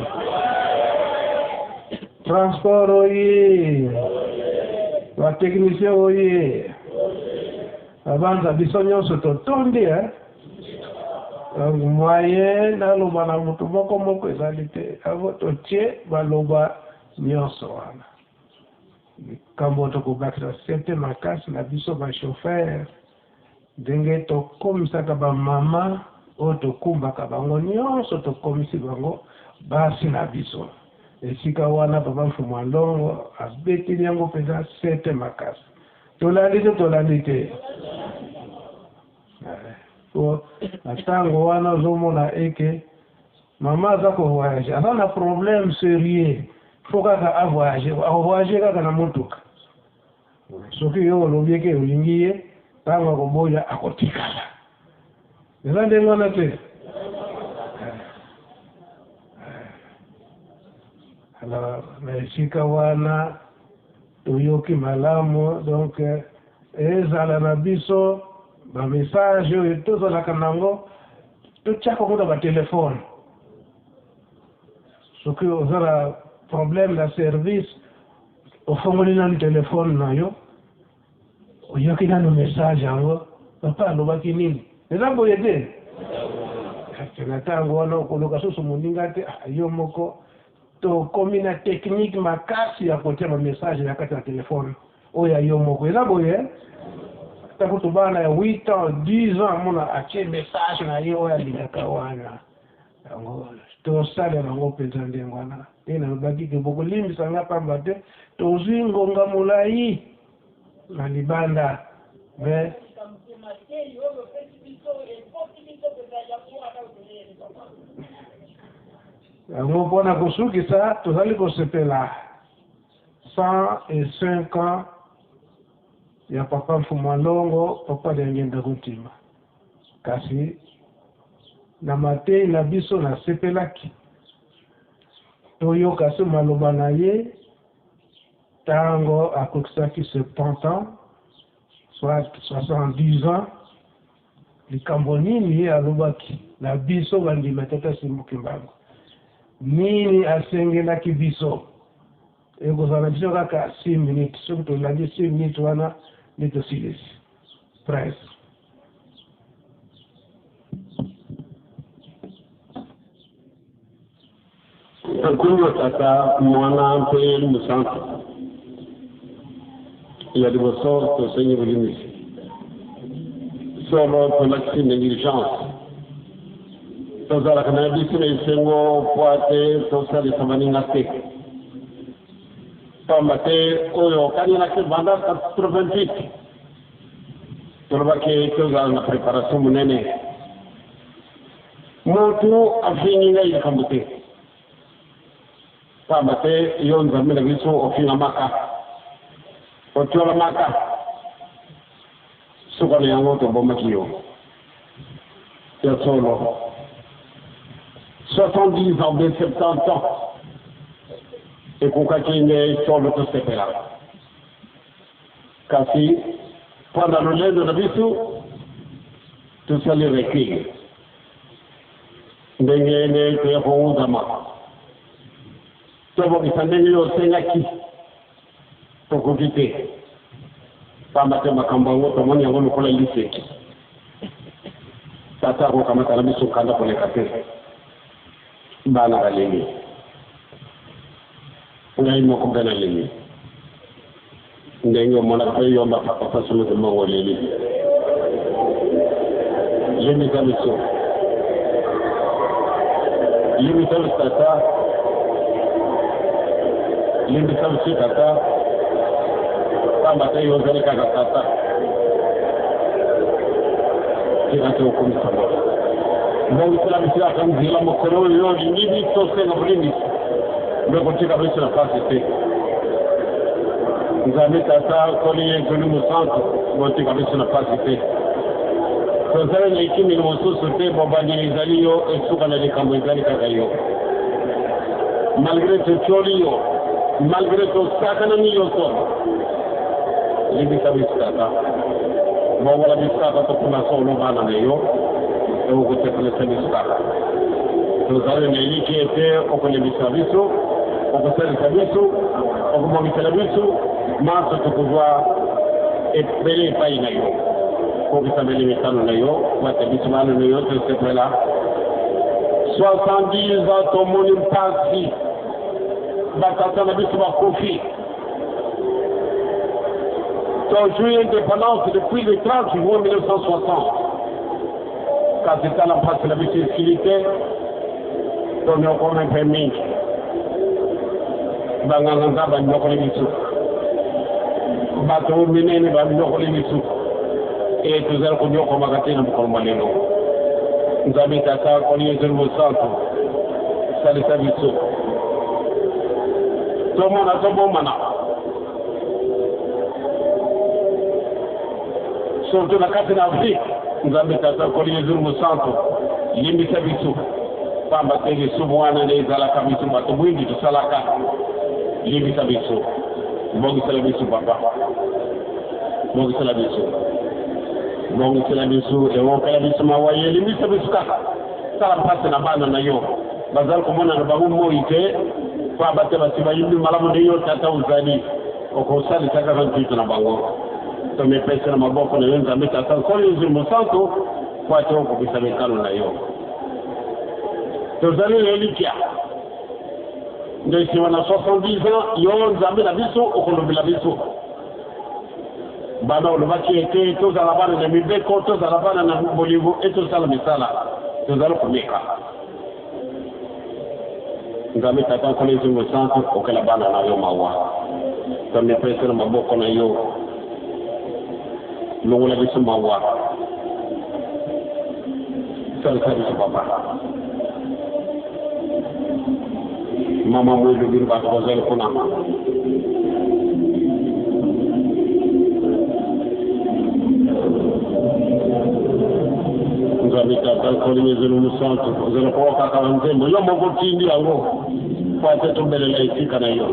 Transport oye. Ba technicien oye. Babanza biso nyonso totondi eh. Donc moyen naloba na moto moko moko ezali te. Yango totie baloba nyonso wana. Likambo tokobakisa sete makasi na biso ba chauffeur ndenge tokomisaka ba mama oyo tokumbaka bango nyonso tokomisi bango basi na biso. Esika wana papa Mfumu a Ndongo abeteli yango mpenza sete makasi. Tolandi to tolandi te? Po na ntango wana ozomona eke mama aza ko voyager, aza na problème serieux, faut kaka a voyager, ako voyager kaka na motuka. Soki yo olobi eke olingi ye, ntango akoboya akotikala. Eza ndenge wana te? Alors na esika wana Toyoki malamu donc ezala na biso ba message oyo tozalaka nango totiaka yango na ba telephone soki oza na. problème na service, ofongoli nanu telefone na yo, oyoki nanu message yango, papa alobaki nini? Eza boye te? Na ntango wana okoluka susu moninga te, ah, yo moko. Tokomi na technique makasi ya kotia ba message na kati ya telefone oyo ya yo moko. Eza boye? Ata kutu bana ya 8 ans, 10 ans, amona atie message na ye oyo alingaka wana. Yango tosalela yango mpenza ndenge wana. Ndenge nalobaki ke bokolimbisa nga pamba te tozwi ngonga molai na libanda, mais yango mpo na kosukisa, tozali kosepela 105 ans ya papa Mfumu Longo, papa Diangienda Kuntima. Kasi na matei na biso nasepelaki toyoka se maloba na ye ntango akokisaki 70 ans, soit 70 ans. Likambo nini ye alobaki na biso bandima tata Simon Kimbangu? Nini asengelaki biso? Ekozala na biso kaka 6 minutes. Soki tolandi 6 minutes wana nde tosilisi. Prince. Nkombo Tata, Mwana mpe Elimo Santu. Ya liboso, tosengi bolimbisi. Solo tolakisi negligence. Tozalaka na biso na esengo mpo ate tosalisa baninga te. Pamba te oyo okanelaki banda 88, tolobaki tozala na preparation monene. Moto afingi ngai likambo te, pamba te yo Nzambe na biso ofingamaka, otiolamaka, suka na yango tobomaki yo. Ya solo, 70 ans be 70 ans ekokaki nde solo tosepela, kasi mpo na lolendo na biso tosali recul ndenge nde toya kowuzama tobongisa ndenge yo osengaki, tokoki te, pamba te makambo yango tomoni yango lokola liseki. Tata akokamata na biso nkanda koleka te. Bana baleli, ngai moko mpe naleli ndenge omonaka mpe yomba papa Simon Kimbangu oleli. Limbisa biso, limbisa biso tata, limbisa biso tata, pamba te yo ozali kaka tata. Tika te okomisa moto, bongisela biso yaka nzela mokolo oyo yo olingi biso osenga bolimbisi mpe kotika biso na pasi te. Nzambe Tata, Nkolo Yesu Mosantu, botika biso na pasi te. Tozali na ekimelo mosusu te, bobandeli ezali yo, esuka na likambo ezali kaka yo. Malgré totioli yo, malgré tosakanani yo solo, limbisa biso tata, bongola biso kaka tokoma solo bana na yo, okosepelisa biso kaka. Tozali na eliki ete okolembisa biso, okosalisa biso, okobongisela biso manso, tokozwa ebele epai na yo. Kokisa mbele mitano na yo, wata biso bana na yo tosepela. 70 ans tomoni mpasi, batata na biso bakufi. Tozwi indépendance depuis le 30 juin 1960, kasi tala mpasi na biso esili te, tonyokomi mpe mingi. Banganga nzambe banyokoli biso, bato minene banyokoli biso, e tozali konyokomaka te na mokolo mwa lelo. Nzambe Tata, Nkolo Yesu Mosantu, salisa biso tomona tobomana, surtout na kati na Afrique. Nzambe Tata, Nkolo Yesu Mosantu, limbisa biso, pamba te lisumu wana nde ezalaka biso bato mwingi tosalaka. Limbisa biso, bongisela biso papa, bongisela biso, bongisela biso, ewokela biso mawa ye, limbisa biso kaka. Tala mpasi na bana na yo, bazali komona na bango moi te. Pamba te basi bayimbi malamu nde yo Tata ozali, okosalisa kaka ntutu na bango. Tomipesi na maboko na yo Nzambe Tata Nkolo Yezu Mosantu, mpo ete okokisa mikano na yo. Tozali na elikya nde nsima na 70 ans yo Nzambe na biso okolobela biso. Bana olobaki ete tozala bana na mibeko, tozala bana na bolingo e tosala misala. Tozali komeka. Nzambe Tata Nkolo Yesu Mosantu, okela bana na yo mawa. Tomipesi na maboko na yo. Longola biso mawa. Salisa biso papa. Mama mwilu bino bato bazali kuna. Nzambe Tata Nkolo Yesu Mosantu, ozali koyoka kaka nzembo yo moko otindi yango mpo ate tobelela esika na yo.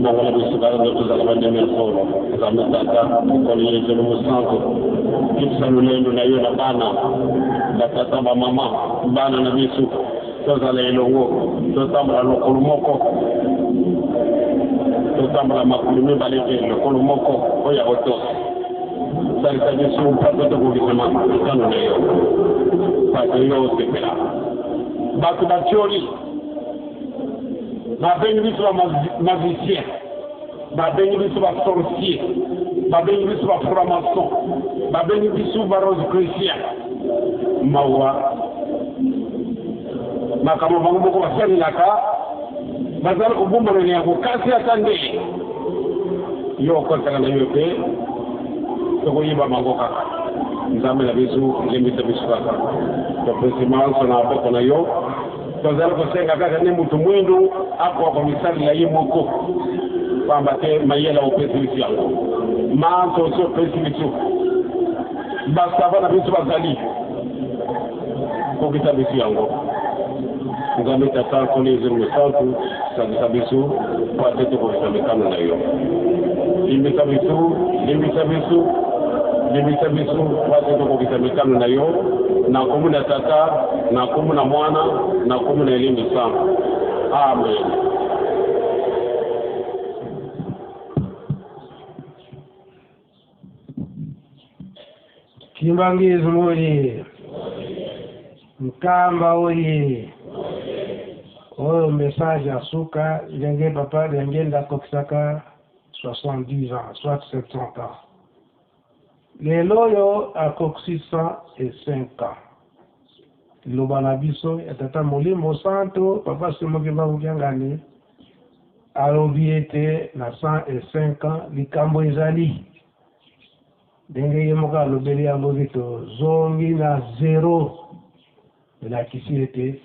Bongola biso kaka nde tozala bandimi ya solo. Nzambe Tata Nkolo Yesu Mosantu, kitisa lolendo na yo na bana batata bamama bana na biso tozala elongo, totambola lokolo moko, totambola makolo mibale te, lokolo moko oyo ya kotosa. Salisa biso mpo tokokisa mikano na yo, bato yo osepela. Bato batioli, babengi biso bamagicien, babengi biso basorcier, babengi biso bafranc-maçon, babengi biso barosecrucien. Mawa, makambo bango moko basalelaka, bazali kobumbana na yango, kasi ata nde yo okotaka na yo te, tokoyiba bango kaka. Nzambe na biso, lembisa biso kaka, topesi manso na maboko na yo. Tozali kosenga kaka nde moto mwindu akoka komisalela ye moko, pamba te mayele opesi biso yango, manso osi opesi biso, basava na biso bazali kokisa biso yango. Nzambe Tata Nkolo Yesu Mosantu, salisa biso mpo ate tokokisa mikano na yo. Limbisa biso, limbisa biso, limbisa biso mpo ate tokokisa mikano na yo, na nkombo na Tata, na nkombo na Mwana, na nkombo na Elimo Santu. Amen. Kimbanguisme oye! Nkamba oye! Oyo message ya suka ndenge papa Diangienda akokisaka 70 ans, soit 70 ans. Lelo oyo akokisi 105 ans. Liloba na biso ya Tata Molimo Santo, Papa Simon Kimbangu Kiangani, alobi ete na 105 ans likambo ezali ndenge ye moko alobeli yango ke tozongi na zero, elakisi ete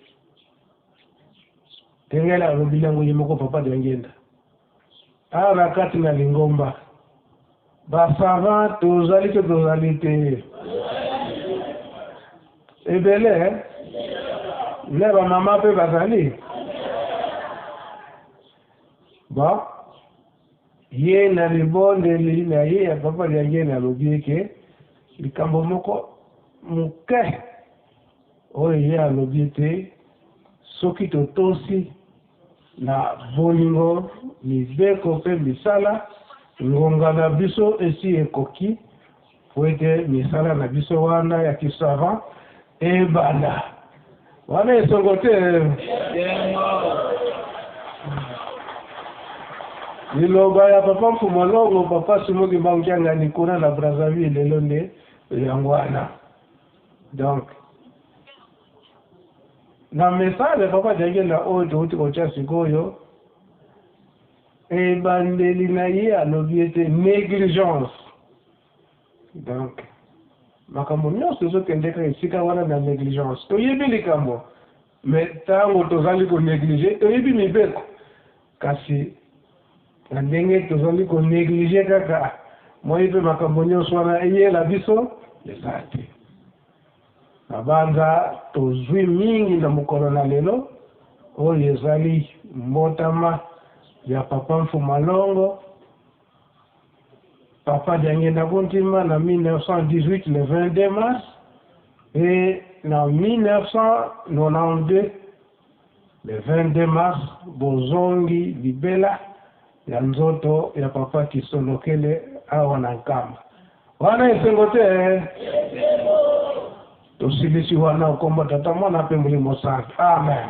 ndenge alobeli yango ye moko Papa Diangienda awa na kati na lingomba basavant tozali to tozali te ebele nde bamama mpe bazali bon. Ye na libondeli na ye ya Papa Diangienda alobi ete likambo moko moke oyo ye alobi ete soki totosi na bolingo mibeko mpe misala, ngonga na biso esi ekoki mpo ete misala na biso wana ya kisavant ebanda. Wana esongo te. Liloba ya Papa Mfumu Longo, Papa Simon Kimbangu Kiangani kuna na Brazzaville lelo nde yango wana. Donc na message ya Papa Diangienda oyo touti kotia sikoyo, ebandeli na ye alobi ete négligence. Donc makambo nyonso ezokende kaka esika wana na négligence. Toyebi likambo, mais ntango tozali konéglige, toyebi mibeko, kasi na ndenge tozali konéglige kaka moi mpe makambo nyonso wana eyela biso eza te. Nabanza tozwi mingi na mokolo na lelo oyo ezali mbotama ya Papa Mfuma Longo, Papa Diangienda Kuntima na 1918 le 22 mars et na 1992. Le 22 mars, bozongi libela ya nzoto ya papa Kisolokele awa na Nkamba. Wana esengo te? Tosilisi wana okombo Tata, Mwana mpe Molimo Santu. Amen.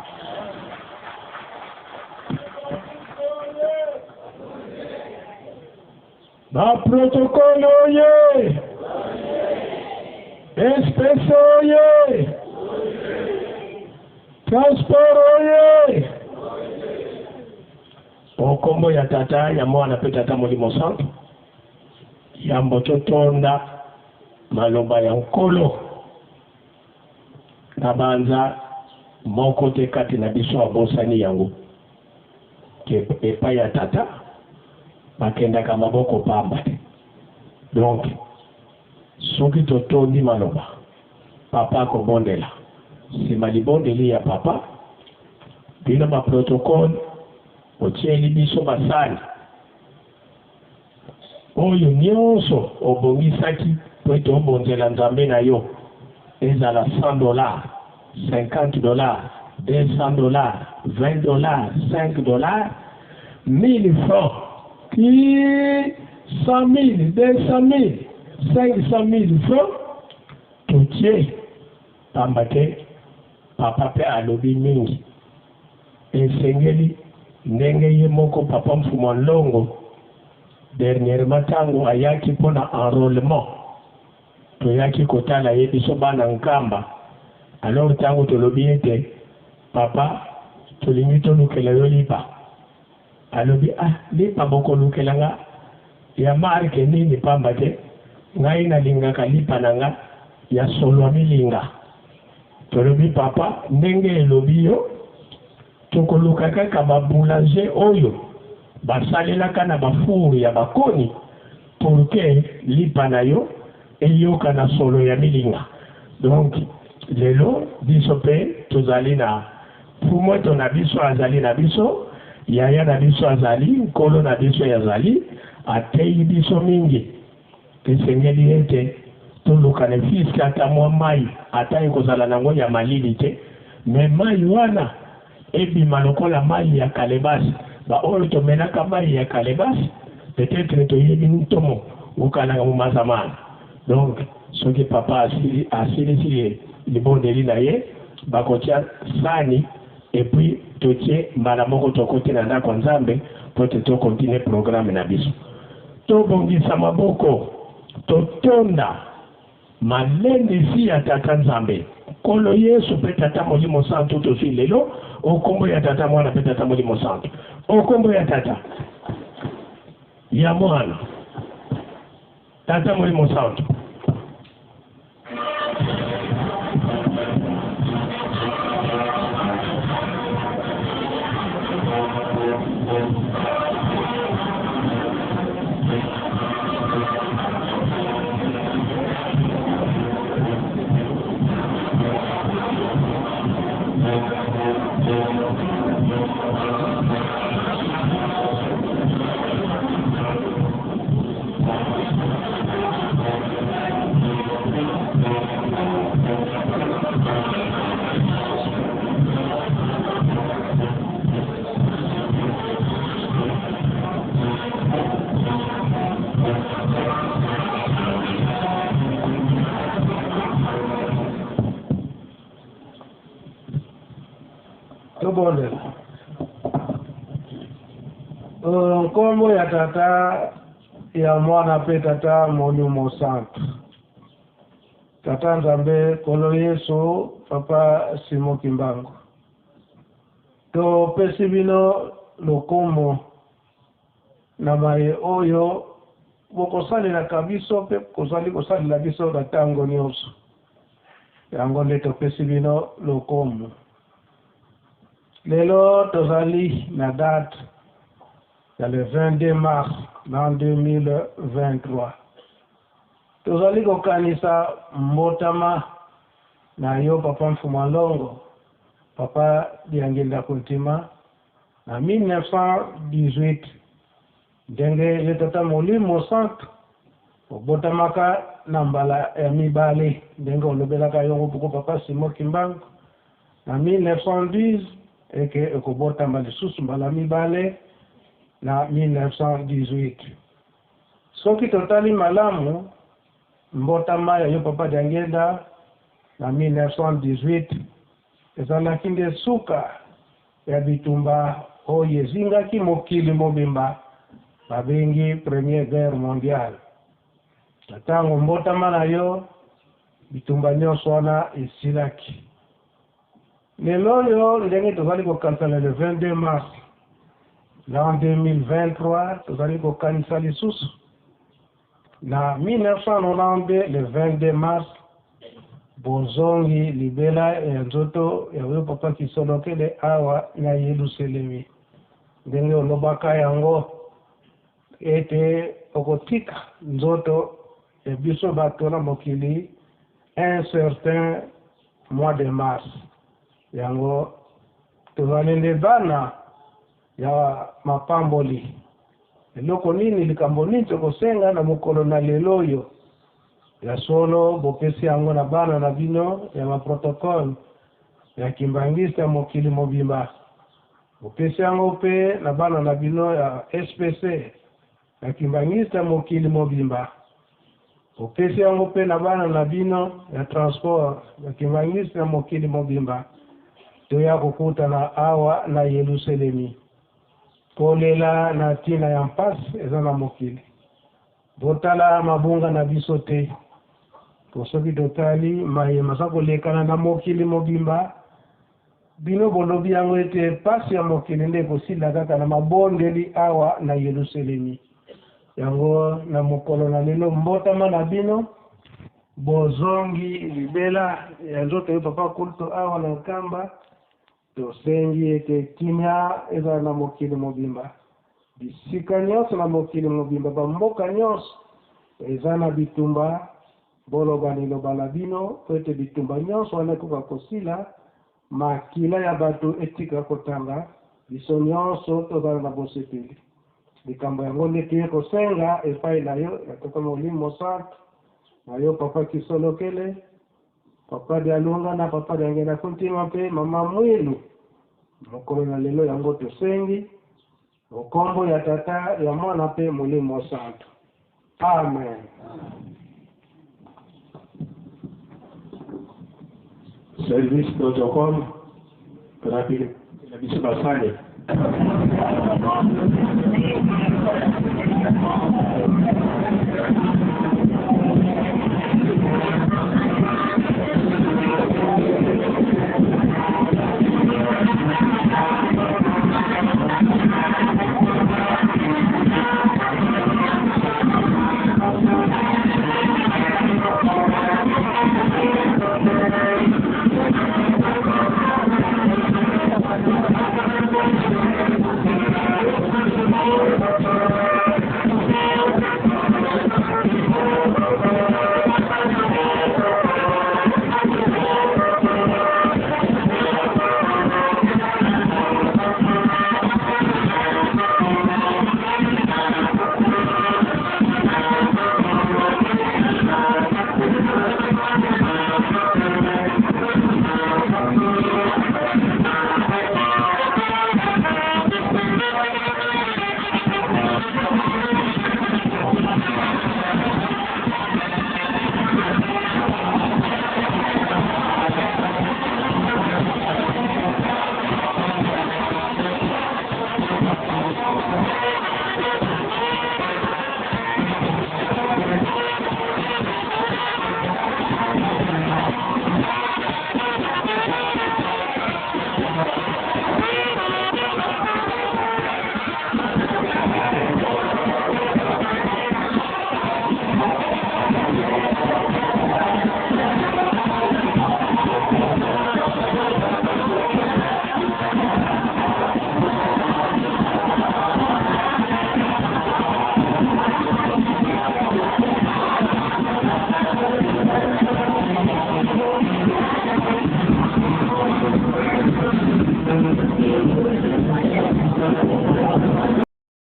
Ba protocole oye! SPC oye! Transport oye! O kombo ya Tata, ya Mwana mpe Tata Molimo Santu, yambo totonda maloba ya Nkolo, nabanza moko te kati na biso abosani yango. Ke epai ya Tata bakendaka maboko pamba te. Donc soki totondi maloba, papa akobondela. Sima libondeli ya papa, bino ba protocole botieli biso basani oyo nionso obongisaki po ete obonzela Nzambe na yo, ezala 100 dollars, 50 dollars, 200 dollars, 20 dollars, 5 dollars, 1000 francs, tii 100.000, 200.000, 500.000 francs, totie, pamba te papa pe alobi mingi. Esengeli ndenge ye moko papa Mfumua Nlongo dernièrement tango ayaki mpo na enrolement toyaki kotala ye biso bana Nkamba alors tango tolobi ete papa tolingi tolukela yo lipa alobi ah lipa bokolukela nga ya marque nini pamba te ngai nalingaka lipa na nga ya solo ya milinga. Tolobi papa ndenge elobi yo tokoluka kaka ba boulanger oyo basalelaka na ba four ya ba koni pour que lipa na yo eyokana solo ya milinga donc lelo biso pe tozali na Mfumoto na biso azali na biso yaya na biso azali nkolo na biso azali ateyi biso mingi. Esengeli ete toluka ne fils que ata mwa mayi, ata ekozala nango ya malili te, mais mayi wana ebima lokola mayi ya calebasse. Ba oyo tomelaka mayi ya calebasse, peut etre toyebi ntomo okalaka mu mazamana. Donc soki papa asili asilisi libondeli na ye, bakotia sani et puis totie mbala moko tokoti na ndako ya Nzambe mpo te to continuer programme na biso. Tobongisa maboko, totonda malendisi ya Tata Nzambe, Nkolo Yesu mpe Tata Molimo Santu tozwi lelo o nkombo ya Tata, Mwana mpe Tata Molimo Santu. O nkombo ya Tata, ya Mwana, Tata Molimo Santu. Tobondela. Nkombo ya Tata, ya Mwana mpe Tata Molimo Santu. Tata Nzambe, Nkolo Yesu, Papa Simon Kimbangu, topesi bino lokumu na maye oyo bokosalelaka biso mpe kozali kosalela biso na ntango nyonso. Yango nde topesi bino lokumu. Lelo tozali na date ya le 22 mars l'an 2023. Tozali kokanisa mbotama na yo Papa Mfumua Nlongo, Papa Diangienda Kuntima na 1918 ndenge yo Tata Molimo Santu obotamaka na mbala ya mibale ndenge olobelaka yongo moko Papa Simon Kimbangu na 1910. Eke ekobotama lisusu mbala mibale na 1918. Soki totali malamu mbotama ya yo Papa Diangienda na 1918 ezalaki nde suka ya bitumba oyo ezingaki mokili mobimba babengi Première Guerre mondiale. Na tango mbotama na yo bitumba nyonso wana esilaki. Lelo oyo ndenge tozali kokanisa na le 22 mars l'an 2023, tozali kokanisa lisusu na 1992 le 22 mars bozongi libela ya nzoto ya oyo Papa Kisolokele awa na Yelusalemi, ndenge olobaka yango ete okotika nzoto ya biso bato na mokili un certain mois de mars. Yango tozali nde bana ya mapamboli. Eloko nini, likambo nini tokosenga na mokolo na lelo oyo? Ya solo bopesi yango na bana na bino ya baprotocole ya kimbangiste ya mokili mobimba, bopesi yango mpe na bana na bino ya SPC ya kimbangiste ya mokili mobimba, bopesi yango mpe na bana na bino ya transport ya kimbangiste ya mokili mobimba. Toya kokutana awa na Yelusalemi kolela na ntina ya mpasi eza na mokili. Botala mabunga na biso te, po soki totali maye maza kolekana na mokili mobimba, bino bolobi yango ete mpasi ya mokili nde ekosila kaka na mabondeli awa na Yelusalemi. Yango na mokolo na lelo mbotama na bino bozongi libela ya nzoto yo Papa Kulto awa na Nkamba, tosengi ete kimia ezala na mokili mobimba, bisika nyonso na mokili mobimba, bamboka nyonso eza na bitumba, boloba liloba na bino po ete bitumba nyonso wana ekoka kosila, makila ya bato etika kotanga, biso nyonso tozala na bosepeli. Likambo yango nde toye kosenga epai na yo ya Tata Molimo Mosantu, na yo Papa Kisolokele, Papa Dialunga na Papa Diangenda Kuntima mpe Mama Mwilu. Mokolo na lelo yango tosengi okombo ya Tata, ya Mwana mpe Molimo Santu. Amen. Service protocole rapide na biso basali.